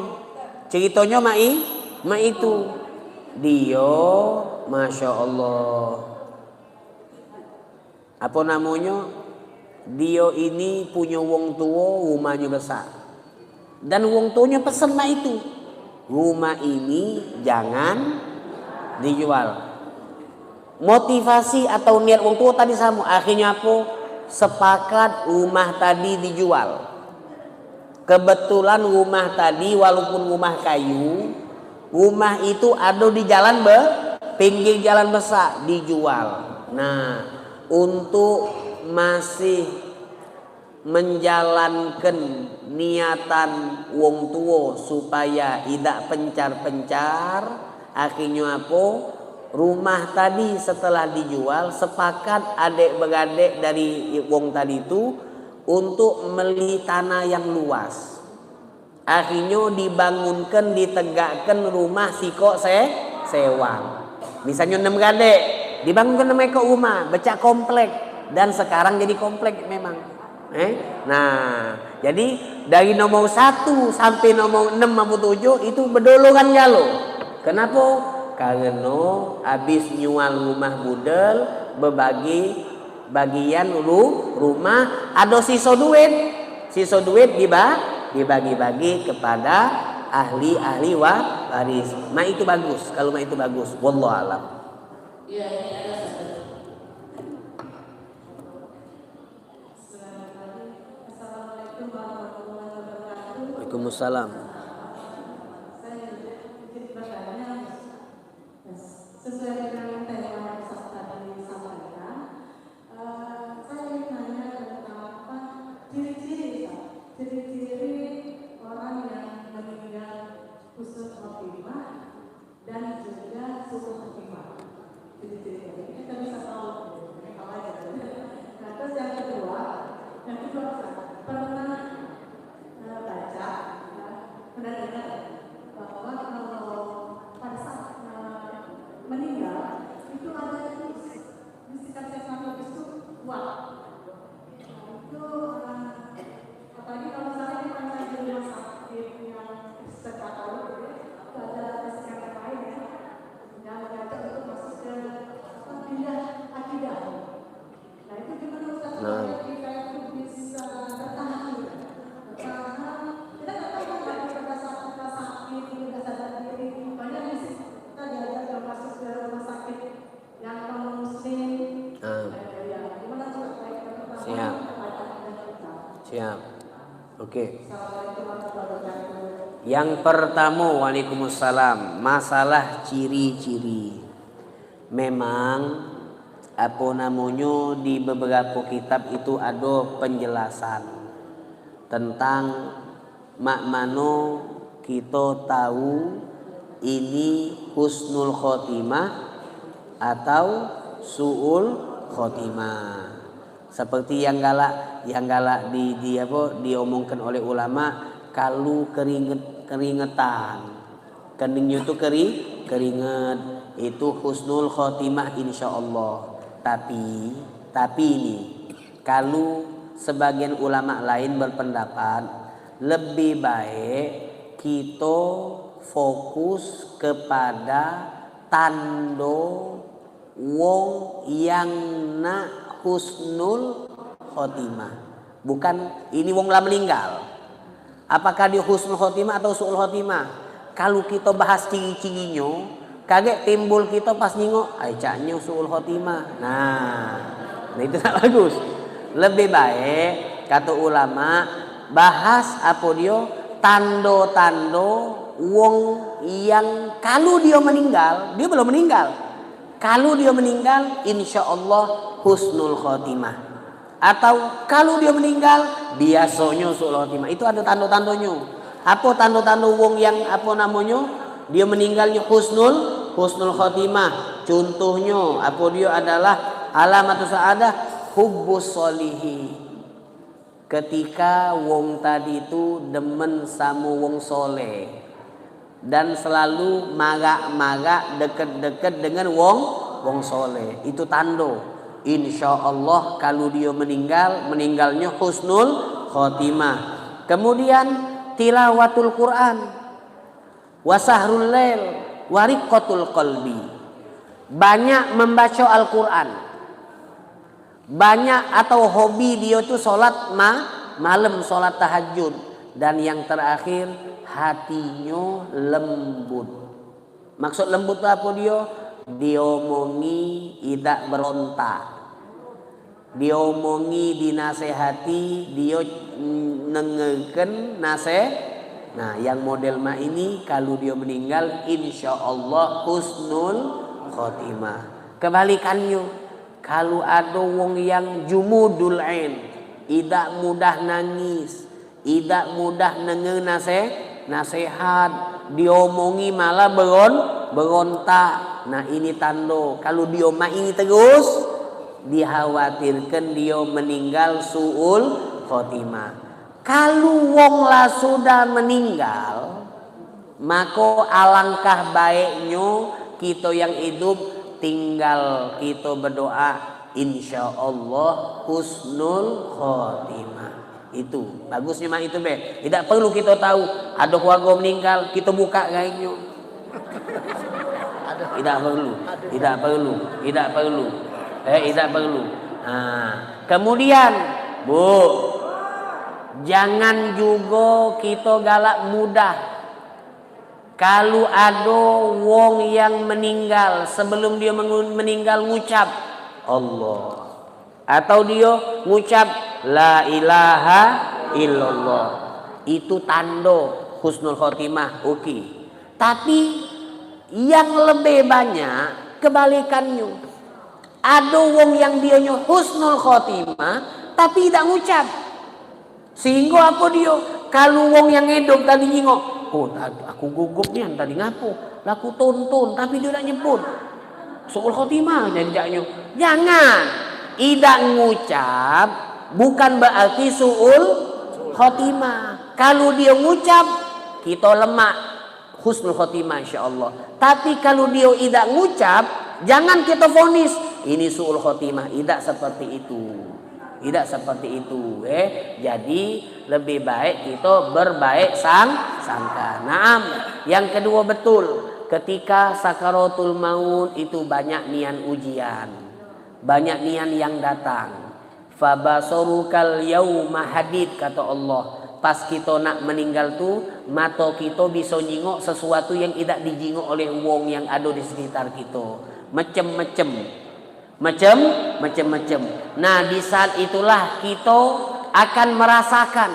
Ceritonyo mak i-, mak itu. Dio, masya Allah. Apo namonyo, dio ini punyo wong tuo, rumahnyo besak. Dan wong tuonyo pesen mak itu, rumah ini jangan dijual. Motivasi atau niat wong tuo tadi samo. Akhirnyo apo? Sepakat rumah tadi dijual. Kebetulan rumah tadi, walaupun rumah kayu, rumah itu ado di jalan be-, pinggir jalan besak, dijual. Nah, untuk masih menjalankan niatan wong tuo supaya idak pencar-pencar, akhirnyo apo? Rumah tadi setelah dijual, sepakat adek beradek dari wong tadi tu untuk meli tanah yang luas. Akhirnyo dibangunkan, ditegakken rumah sikok se-, sewang. Misalnyo enam gadek, dibangunkan enam ekok rumah, becak komplek. Dan sekarang jadi komplek memang. Eh? Nah, jadi dari nomor satu sampai nomor enam apo tujuh itu bedoloran galo. Kenapo? Kareno habis nyual rumah budel, bebagi bagian ru-, rumah, ado siso duit. Siso duit diba-, dibagi-bagi kepada ahli-ahli wa-, waris. Mak itu bagus, kalu mak itu bagus. Wallahu alam. Waalaikumsalam. Sesuai dengan tema yang Ustaz tadi sampaikan, eh, saya ingin nanya tentang apa ciri-ciri, Ustaz. Ciri-ciri orang yang meninggal husnul khotimah dan juga su'ul khotimah. Ciri-ciri. Jadi kita bisa tahu, apa aja. Nah, terus yang kedua, yang kedua, Ustaz, pernah eh, baca, eh, pernah dengar bahwa kalau pada saat, eh, meninggal, itu ada tips. Bisikan setan itu kuat. Itu, eh, apalagi kalau misalnya kita misalnya di rumah sakit yang terkatau gitu ya, itu ada bisikan yang lain ya, yang mengajak untuk masuk ke, apa, pindah akidah. Nah, itu gimana, Ustaz, supaya kita itu bisa bertahan? Bertahan. Kita nggak tahu kan, pada saat kita sakit, kita nggak sadar diri, banyak di sini kita diajak masuk ke rumah sakit yang non muslim. Ah. Ya, gimana, Ustaz, supaya kita bertahan? Siap. Kepada akidah kita? Siap. Oke. Assalamualaikum warahmatullahi wabarakatuh. Yang pertama, waalaikumsalam, masalah ciri-ciri. Memang apo namonyo, di beberapo kitab itu ado penjelasan tentang mak mano kito tau ini husnul khotimah atau su'ul khotimah. Seperti yang galak, yang galak di, di apo, diomongkan oleh ulama, kalu keringet, keringetan. Keningnyo tu keri-, keringet, itu husnul khotimah insyaallah. Tapi, tapi ini, kalu sebagian ulama lain berpendapat, lebih baik kito fokus kepada tando wong yang nak husnul khotimah. Bukan ini wong lah meninggal. Apakah dia husnul khotimah atau su'ul khotimah? Kalu kito bahas ciri-cirinyo, kagek timbul kito pas nyingok, "Ai, caknyo su'ul khotimah." Nah, nah itu tak bagus. Lebih baik, kato ulama, bahas apo dio, tando-tando wong yang kalu dio meninggal, dio belum meninggal. Kalu dio meninggal, insyaallah husnul khotimah. Atau kalu dio meninggal, biasonyo su'ul khotimah. Itu ado tando-tandonyo. Apo tando-tando wong yang, apo namonyo, dio meninggalnyo husnul, husnul khotimah? Contohnyo, apo dio adalah alamatu sa'adah, hubbus sholihin. Ketika wong tadi tu demen samo wong soleh dan selalu marak-marak, deket-deket dengan wong, wong soleh, itu tando, insyaallah, kalu dio meninggal, meninggalnyo husnul khotimah. Kemudian, tilawatul Quran, wasahrul lail, wariqatul qalbi. Banyak membaca Al-Quran. Banyak atau hobi dio tu solat ma-, malam, solat tahajud. Dan yang terakhir, hatinyo lembut. Maksud lembut tu apo dio? Diomongi idak berontak. Diomongi, dinasehati, dio nengerken nase-, nah, yang model mak ini, kalu dio meninggal, insyaallah husnul khotimah. Kebalikannyo, kalu ado wong yang jumudul ain, idak mudah nangis, idak mudah nenge nase-, nasehat, diomongi malah beron-, berontak. Nah, ini tando, kalu dio mak ini terus, dikhawatirkan dio meninggal su'ul khotimah. Kalu wong lah sudah meninggal, mako alangkah baiknyo kito yang idup tinggal kito bedoa, insyaallah husnul khotimah. Itu bagusnyo mak itu be. Idak perlu kito tau ado keluargo meninggal, kito buka gaibnyo. Idak perlu, idak perlu, idak perlu. Eh, idak perlu. Ha, kemudian, Bu, jangan jugo kito galak mudah. Kalu ado wong yang meninggal, sebelum dio mengu-, meninggal ngucap, "Allah." Atau dio ngucap, "La ilaha illallah." Itu tando husnul khotimah, oke. Tapi yang lebih banyak kebalikannyo. Ado wong yang dionyo husnul khotimah, tapi idak ngucap. Sehinggo apo dio? Kalu wong yang idup tadi nyingok, "Oh, ta-, aku gugup nian tadi, ngapo? Lah aku tonton, tapi dio dak nyebut." Su'ul khotimah jadi caknyo. Jangan. Idak ngucap bukan berarti su'ul khotimah. Kalu dio ngucap, kito lemak husnul khotimah, insyaallah. Tapi kalu dio idak ngucap, jangan kito vonis, "Ini su'ul khotimah." Idak seperti itu. Idak seperti itu, eh. Jadi, lebih baik kito berbaik sang-, sangka. Naam, yang kedua betul, ketika sakaratul maut itu banyak nian ujian. Banyak nian yang datang. "Fabasarukal yauma hadid," kato Allah. Pas kito nak meninggal tu, mato kito biso nyingok sesuatu yang idak dijingok oleh wong yang ado di sekitar kito. Mecem-mecem. Mecem, mecem-mecem. Nah, di saat itulah kito akan merasakan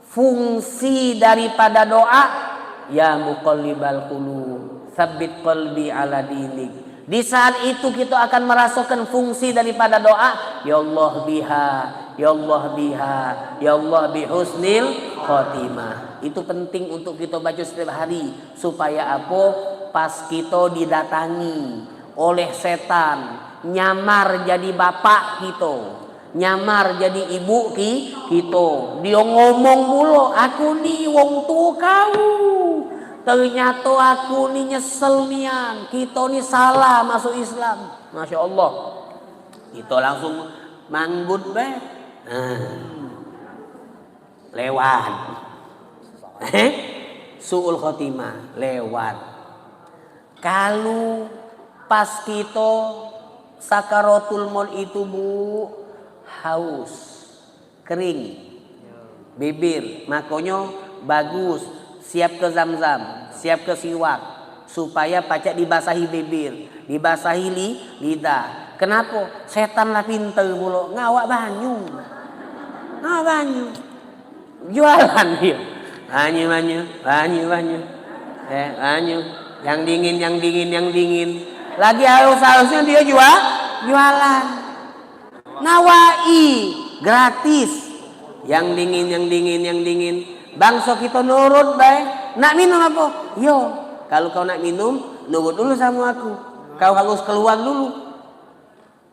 fungsi daripada doa, "Ya muqallibal qulub, tsabbit qalbi ala dinik." Di saat itu kita akan merasakan fungsi daripada doa, "Ya Allah biha, ya Allah biha, ya Allah bi husnil khotimah." Itu penting untuk kita baca setiap hari. Supaya apa? Pas kita didatangi oleh setan, nyamar jadi bapak kita, nyamar jadi ibu ki, kita. Dia ngomong pula, "Aku ni wong tua kau. Ternyata aku ni nyesel nian. Kita ni salah masuk Islam." Masya Allah. Kita langsung manggut be. Nah. Lewat. Su'ul khotimah, lewat. Kalu pas kita sakaratul maut itu, Bu, haus, kering, bibir, makonyo bagus, siap ke zam-zam, siap ke siwak, supaya pacak dibasahi bibir, dibasahi li-, lidah. Kenapo? Setan lah pinter pulo, ngawak banyu. Ngawak banyu. Jualan dia. Banyu, banyu, banyu, banyu. Eh, banyu. Yang dingin, yang dingin, yang dingin. Lagi harus-harusnya dia jua-, jualan. Ngawai gratis. Yang dingin, yang dingin, yang dingin. Bangso kita nurut bae. Nak minum apa? Yo. Kalau kau nak minum, nurut dulu sama aku. Kau harus keluar dulu.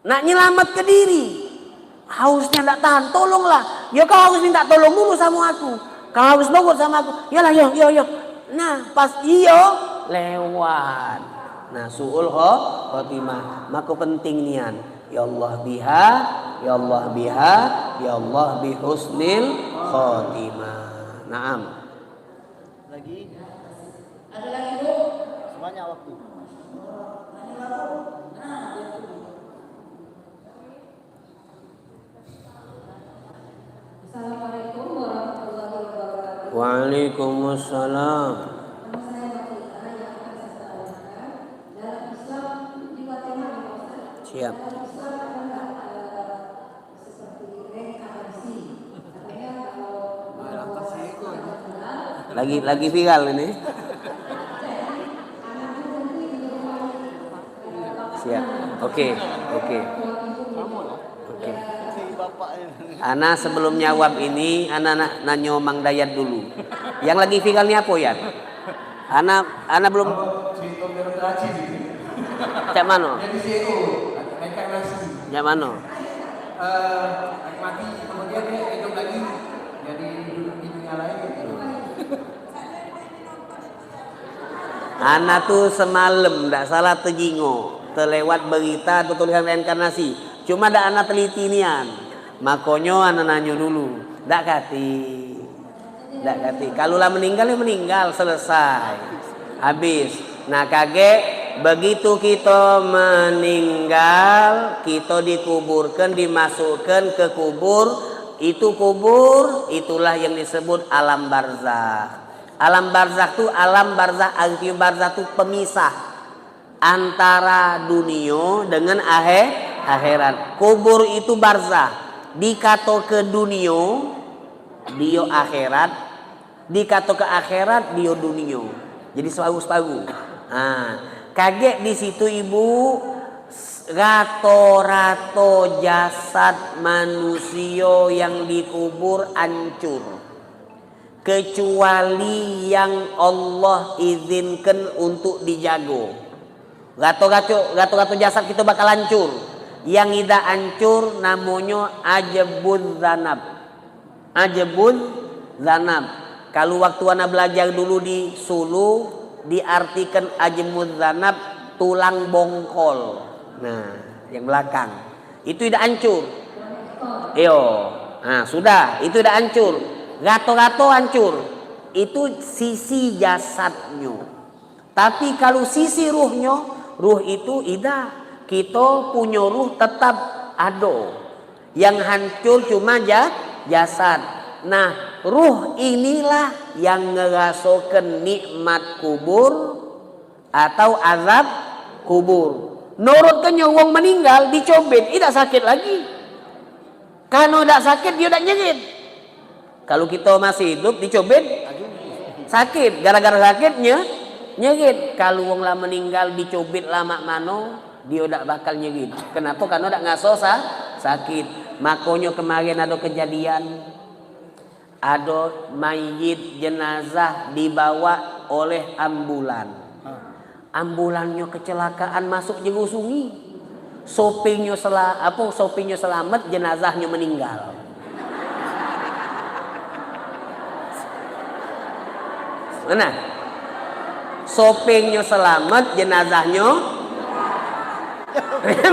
Nak nyelamat ke diri. Hausnya ndak tahan, tolonglah. Ya kau harus minta tolong dulu sama aku. Kau harus nurut sama aku. Yalah, yo, yo, yo. Nah, pas iyo, lewat. Nah, su'ul kho-, khotimah. Maka penting nian. Ya Allah biha, ya Allah biha, ya Allah bi husnil khotimah. Naam. Lagi? Ada lagi, Bu? Sebanyak waktu. Assalamualaikum warahmatullahi wabarakatuh. Waalaikumsalam. Nama saya Matilda, yang akan saya sampaikan. Dalam Islam, di Guatemala, Pak Ustaz. Siap. Dalam Islam ada nggak, eh, seperti reinkarnasi? Katanya kalau Lagi, lagi viral ini. Siap. Oke, oke. Oke. Ana sebelum nyawab ini, ana nak nanyo Mang Dayat dulu. Yang lagi viral ni apo, Yat? Ana, ana belum. Cak mano? Cak mano? Ana tu semalem dak salah tejingok, telewat berita atau tulisan reinkarnasi. Cuma dak ana teliti nian. Makonyo ana nanyo dulu. Dak katik. Dak katik. Kalu lah meninggal, ya meninggal, selesai. Habis. Nah, kagek begitu kito meninggal, kito dikuburkan, dimasukkan ke kubur. Itu kubur, itulah yang disebut alam barzakh. Alam barzakh tu, alam barzakh, arti barzakh tu pemisah antara dunio dengan ahe-, akhirat. Kubur itu barzakh. Dikatoke dunio, dio akhirat. Dikatoke akhirat, dio dunio. Jadi separuh-separuh. Ha, kagek di situ, Ibu, rato-rato jasad manusio yang dikubur ancur. Kecuali yang Allah izinkan untuk dijago. Rato-rato, rato-rato jasad kito bakal ancur. Yang idak ancur namonyo ajebun zanab. Ajebun zanab. Kalu waktu ana belajar dulu di Sulu, diartikan ajebun zanab tulang bongkol. Nah, yang belakang. Itu idak ancur. Iyo. Nah, sudah, itu idak ancur. Rato-rato ancur. Itu sisi jasadnyo. Tapi kalu sisi ruhnyo, ruh itu idak. Kito punyo ruh tetap ado. Yang hancur cuma ja-, jasad. Nah, ruh inilah yang ngerasokan nikmat kubur atau azab kubur. Nurut ke nyo wong meninggal dicobet, idak sakit lagi. Karno dak sakit, dio dak nyerit. Kalu kito masih hidup, dicobet, sakit. Gara-gara sakitnyo, Nyerit, kalu wong la meninggal dicubit la mak mano, dio dak bakal nyerit. Kenapo? Karno dak ngaso sa-, sakit. Makonyo kemaren ado kejadian, ado mayit jenazah dibawa oleh ambulan. Ambulannyo kecelakaan masuk jero sungi. Sopirnyo sela-, apo, sopirnyo selamet, jenazahnyo meninggal. Mana? Sopirnyo selamet, jenazahnyo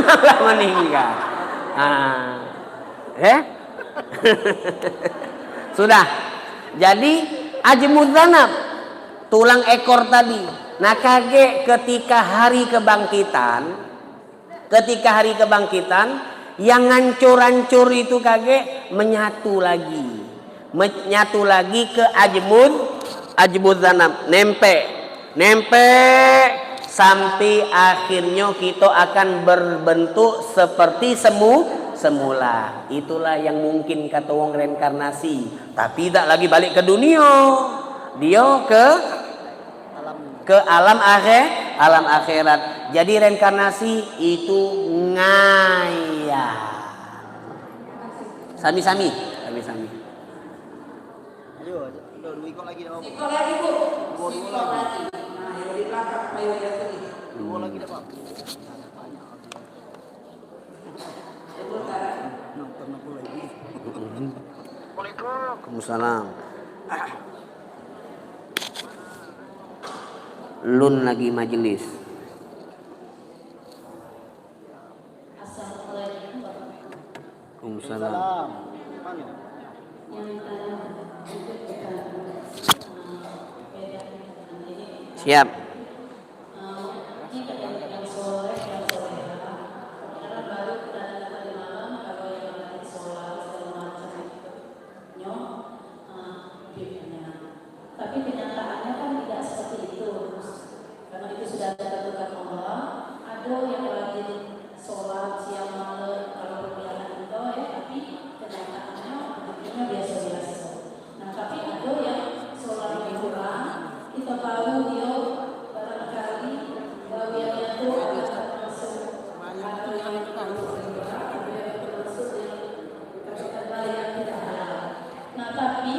malah meninggal. Ah. Eh? Sudah. Jadi, ajmuz zanab, tulang ekor tadi. Nah, kagek ketika hari kebangkitan, ketika hari kebangkitan, yang ngancur-ancur itu kagek menyatu lagi. Menyatu lagi ke ajmuz, ajmuz zanab. Nempek, nempek, sampai akhirnyo kito akan berbentuk seperti semu-, semula. Itulah yang mungkin kato wong reinkarnasi. Tapi dak lagi balik ke dunio. Dio ke ke alam akhir, alam akhirat. Jadi reinkarnasi itu ngayal. Sami-sami, sami-sami. Ayo, ayo, dua ikut lagi dah. Sikok lagi, Bu. Dua, dua lagi. Nah, yang di belakang, ayo, yang sini. Dua lagi dah, Pak. Waalaikumsalam. Lun lagi majelis. Waalaikumsalam. Siap. Tapi kenyataannya kan tidak seperti itu. Karena itu sudah ditentukan Allah, ada yang rajin sholat siang malam, kalau penglihatan kita ya, tapi kenyataannya hidupnya biasa-biasa. Nah, tapi ada yang sholatnya kurang, kita tahu dia barangkali gaweannya tu ada termasuk, ada yang termasuk yang katakanlah yang tidak halal. Nah, tapi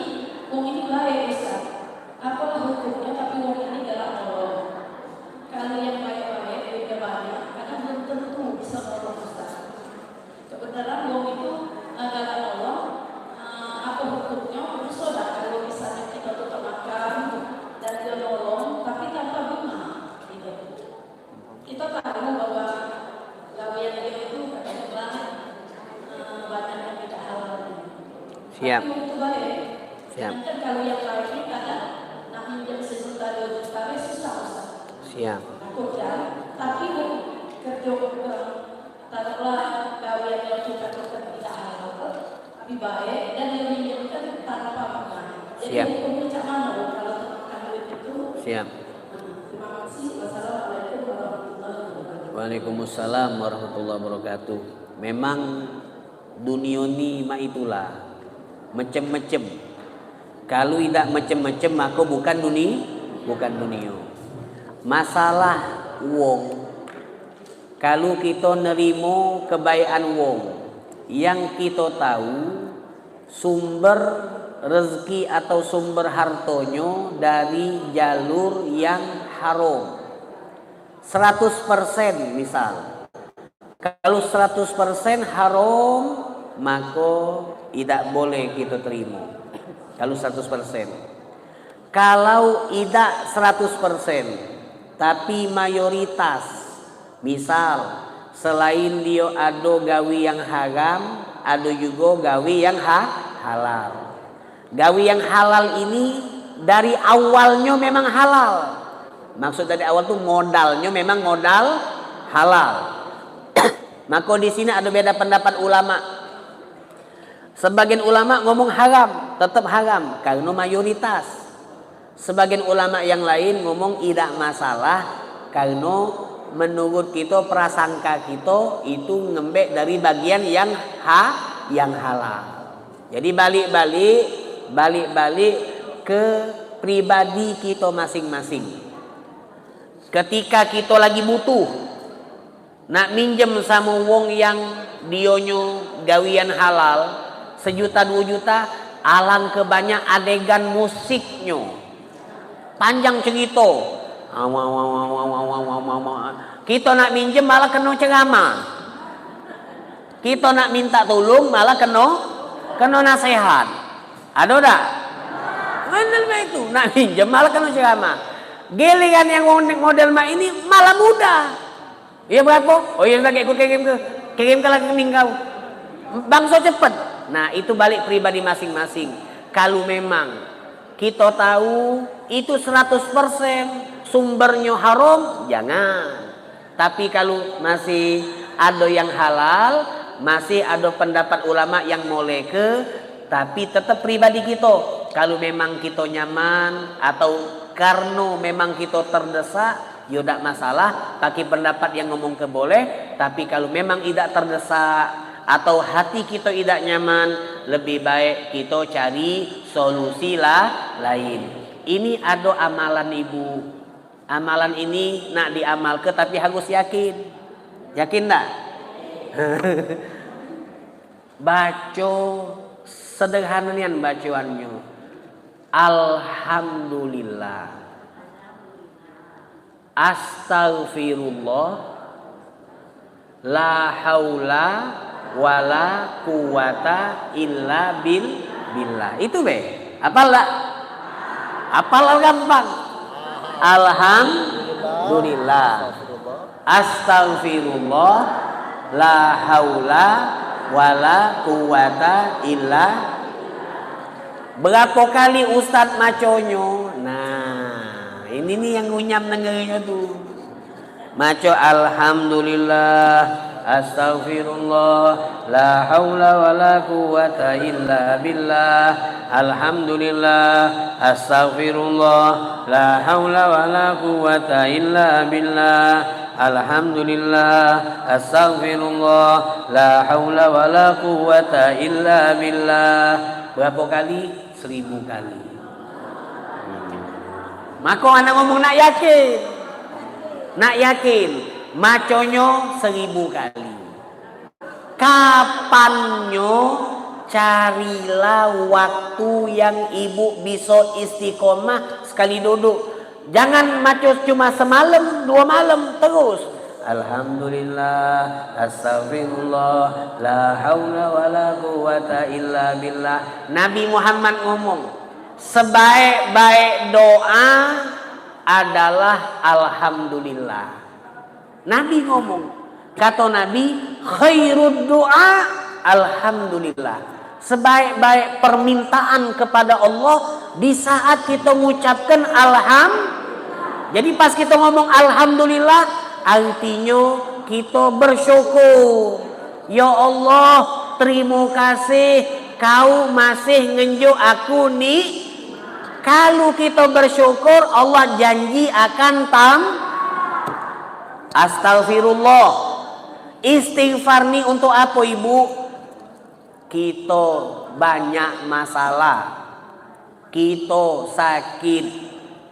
wong ini baik, Ustaz. Apalah hukumnya, tapi wong ini galak nolong. Kalau yang baik-baik, duitnya banyak, kadang belum tentu bisa nolong, Ustaz. Kebenaran wong itu, eh, galak nolong, eh, apa hukumnya? Dosa dak kalau misalnya kita tukar makan dan dia nolong, tapi tanpa bunga, gitu. Kita tahu bahwa gawean dia itu katakanlah, eh, banyak yang tidak halal. Siap. Tapi itu baik. Siap. Sedangkan kalau yang lain ni kadang nak minjem sejuta, dua juta, weh, susah, Ustaz. Siap. Takut kan? Tapi wong kerja, eh, taruhlah gawean yang kita kerja tidak halal, tapi baik, dan dia minjemkan tanpa bunga. Jadi, siap, hukumnya cak mana, Bang, kalau termakan duit itu? Siap. Terima kasih. Wassalamualaikum warahmatullahi wabarakatuh. Waalaikumsalam warahmatullahi wabarakatuh. Memang dunio ni mak itulah, mecem-mecem. Kalu idak mecem-mecem, mako bukan duni-, bukan dunio. Masalah wong, kalu kito nerimo kebaekan wong, yang kito tau sumber rezeki atau sumber hartonyo dari jalur yang haram. Seratus persen misal. Kalu seratus persen haram, mako idak boleh kito terimo. Kalu seratus persen. Kalau idak seratus persen, tapi mayoritas, misal, selain dio ado gawi yang haram, ado jugo gawi yang ha-, halal. Gawi yang halal ini dari awalnyo memang halal. Maksud dari awal tu modalnyo memang modal halal. Mako di sini ado beda pendapat ulama. Sebagian ulama ngomong haram, tetap haram kareno mayoritas. Sebagian ulama yang lain ngomong idak masalah kareno menurut kito, prasangka kito itu ngembek dari bagian yang ha-, yang halal. Jadi balik-balik, balik-balik ke pribadi kito masing-masing. Ketika kito lagi butuh, nak minjem samo wong yang dionyo gawian halal, sejuta duo juta, alangke banyak adegan musiknyo. Panjang cerito. Kito nak minjem malah keno ceramah. Kito nak minta tolong malah keno, keno nasehat. Ado dak? Bener bae itu. Nak minjem malah keno ceramah. Giliran yang model mak ini malah mudah. Iyo berapo? Oh iyo, sudah, ikut kirim ke. Kirim ke rekening kau. Bangso cepet. Nah, itu balik pribadi masing-masing. Kalu memang kito tahu itu seratus persen sumbernyo haram, jangan. Tapi kalu masih ado yang halal, masih ado pendapat ulama yang molehke, tapi tetep pribadi kito. Kalu memang kito nyaman atau karno memang kito terdesak, yo dak masalah, pakai pendapat yang ngomong ke boleh, tapi kalu memang idak terdesak atau hati kito idak nyaman, lebih baik kito cari solusi lah lain. Ini ado amalan, Ibu. Amalan ini nak diamalke tapi harus yakin. Yakin dak? Baco sederhana nian bacoannyo. Alhamdulillah. Astaghfirullah. La haula wala quwata illa bil, billah. Itu be. Apal dak? Apal gampang. Alhamdulillah. Astaghfirullah. La haula wala quwata illa. Berapo kali ustaz maconyo? Nah, ini nih yang ngunyam dengerinyo tu. Maco alhamdulillah, astaghfirullah, la haula wala quwata illa billah. Alhamdulillah, astaghfirullah, la haula wala quwata illa billah. Alhamdulillah, astaghfirullah, la haula wala quwata illa billah. Berapo kali? Seribu kali. Mako anak ngomong nak yakin. Nak yakin. Maconyo seribu kali. Kapannyo, carilah waktu ibu biso istiqomah sekali duduk. Jangan maco cuma semalam, dua malam, terus. Alhamdulillah, astaghfirullah, la haula wala quwata illa billah. Nabi Muhammad ngomong, sebaik-baik doa adalah alhamdulillah. Nabi ngomong, kato Nabi, khairud du'a alhamdulillah. Sebaik-baik permintaan kepada Allah di saat kita ngucapkan alham. Jadi pas kita ngomong alhamdulillah, artinya kita bersyukur. Ya Allah, terima kasih kau masih ngenjuk aku ni. Kalu kita bersyukur, Allah janji akan tam-, Astagfirullah. Istighfar ni untuk apa, Ibu? Kita banyak masalah. Kita sakit.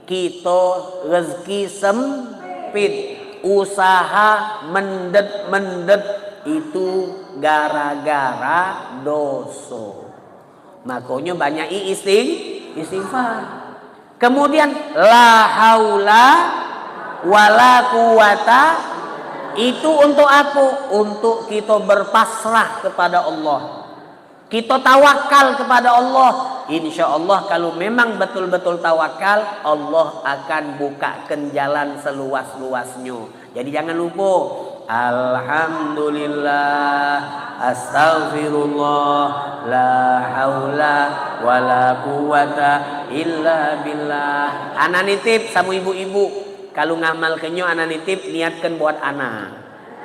Kita rezeki sempit. Usaha mendet-mendet. Itu gara-gara dosa. Makonyo banyaki istig-, istighfar. Kemudian, la haula wala quwata, itu untuk apa? Untuk kita berpasrah kepada Allah. Kita tawakal kepada Allah. Insya Allah, kalau memang betul-betul tawakal, Allah akan bukakan jalan seluas-luasnya. Jadi jangan lupa, alhamdulillah, astagfirullah, la haula wala quwata illa billah. Ana nitip samo ibu-ibu, kalu ngamalkenyo ana nitip, niatkan buat ana.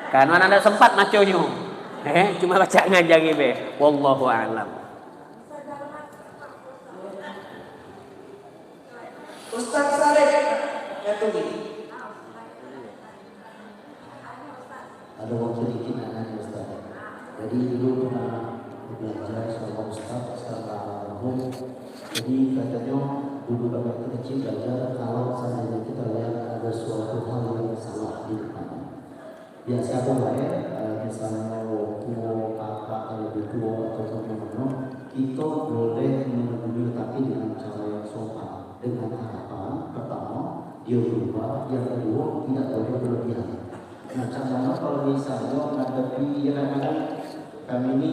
Karena ana dak sempat maconyo. Eh, cuma baca ngajari be. Wallahu a'lam. Ustaz Saleh, ya, tunggu. Ada waktu dikit nak nanya Ustaz. Jadi dulu pernah belajar sama Ustaz, sama almarhum. Jadi katonyo dulu kami waktu kecil belajar, kalau seandainya kita lihat ada suatu hal yang salah di depan, ya siapo bae, eh, misalnyo tuo, kakak yang lebih tuo atau gimano, kita boleh menegur, tapi dengan cara yang sopan, dengan harapan pertama dia berubah, yang kedua tidak boleh berlebihan. Nah, cak mano kalau misalnyo ngadepi, ya kadang-kadang kami ni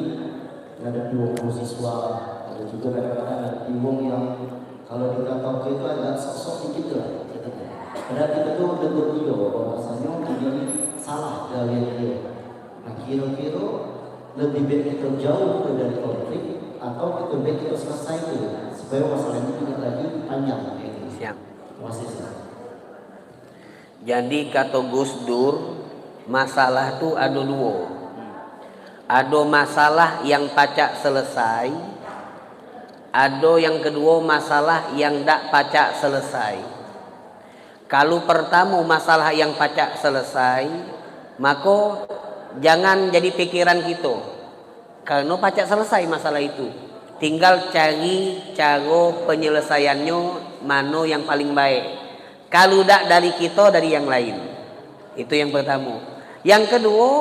ngadepi wong mahasiswa, ada juga kadang-kadang ngadepi wong yang kalau dikatakan itu agak sok-sok dikit tu lah. Padahal kita tu tegur dia bahwasanya dia ni salah gawean dia. Nah, kira-kira lebih baik kita jauh ke dari konflik atau kita baik kita selesai tu supaya masalah ini tidak lagi panjang. Siap. Terima kasih. Jadi kato Gus Dur, masalah tu ado duo. Ado masalah yang pacak selesai, ado yang keduo masalah yang dak pacak selesai. Kalu pertamo masalah yang pacak selesai, mako jangan jadi pikiran kito. Kareno pacak selesai masalah itu. Tinggal cari caro penyelesaiannyo mano yang paling baik. Kalu dak dari kito, dari yang lain. Itu yang pertamo. Yang keduo,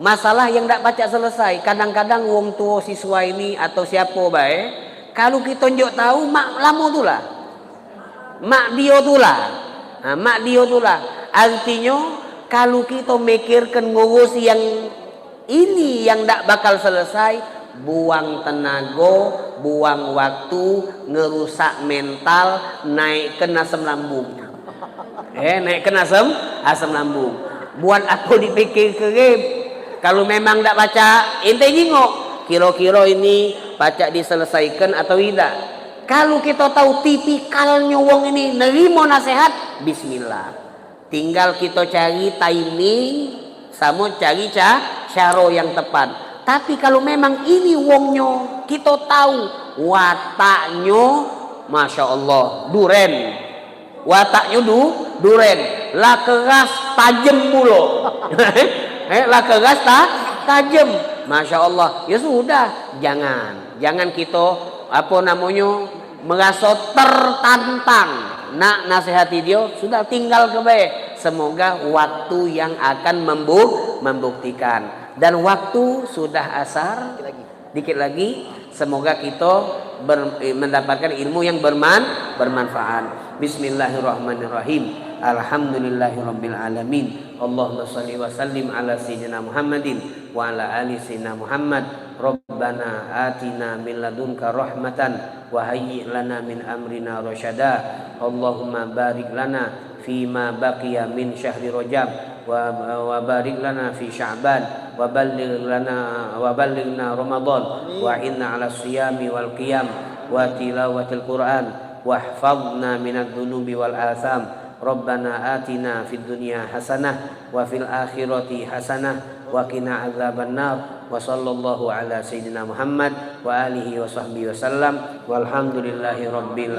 masalah yang dak pacak selesai. Kadang-kadang wong tuo siswa ini atau siapo bae, kalu kito njok tau, mak lamo tu lah. Mak dio tu lah. Ha, mak dio tu lah. Artinyo, kalu kito mikirkan ngurus yang ini yang dak bakal selesai, buang tenago, buang waktu, ngerusak mental, naikkan asam lambung. Eh, naikkan asam, asam lambung. Buat apo dipikir kerem? Kalu memang dak pacak, ente jingok. Kiro-kiro ini pacak diselesaikan atau idak? Kalu kito tau tipikalnyo wong ini nerimo nasehat, bismillah. Tinggal kito cari timing samo cari ca-, caro yang tepat. Tapi kalu memang ini wongnyo, kito tau wataknyo, masya Allah, duren. Wataknyo du-, duren. Lah keras tajem pulo. Eh, lah keras ta-, tajem. Masya Allah. Ya sudah, jangan. Jangan kito, apo namonyo, meraso tertantang nak nasihati dio, sudah tinggal ke bae. Semoga waktu yang akan membu-, membuktikan. Dan waktu sudah asar, dikit lagi. Semoga kita ber-, eh, mendapatkan ilmu yang berman-, bermanfaat. Bismillahirrahmanirrahim. Alhamdulillahirabbil alamin. Allahumma shalli wa sallim ala sayyidina Muhammadin wa ala ali sayyidina Muhammad. Rabbana atina min ladunka rahmatan wa hayyi' lana min amrina rasyada. Allahumma barik lana fima baqiya min syahri Rajab wa, wa barik lana fi Sya'ban wa balligh lana, wa ballighna Ramadan wa inna ala siyami wal qiyam wa tilawatil Qur'an wahfazna minadz dzunubi wal atsam. Rabbana atina fid dunya hasanah wa fil akhirati hasanah wa qina adzabannar. Wa sallallahu ala sayyidina Muhammad wa alihi wa sahbihi wasallam. Walhamdulillahi rabbil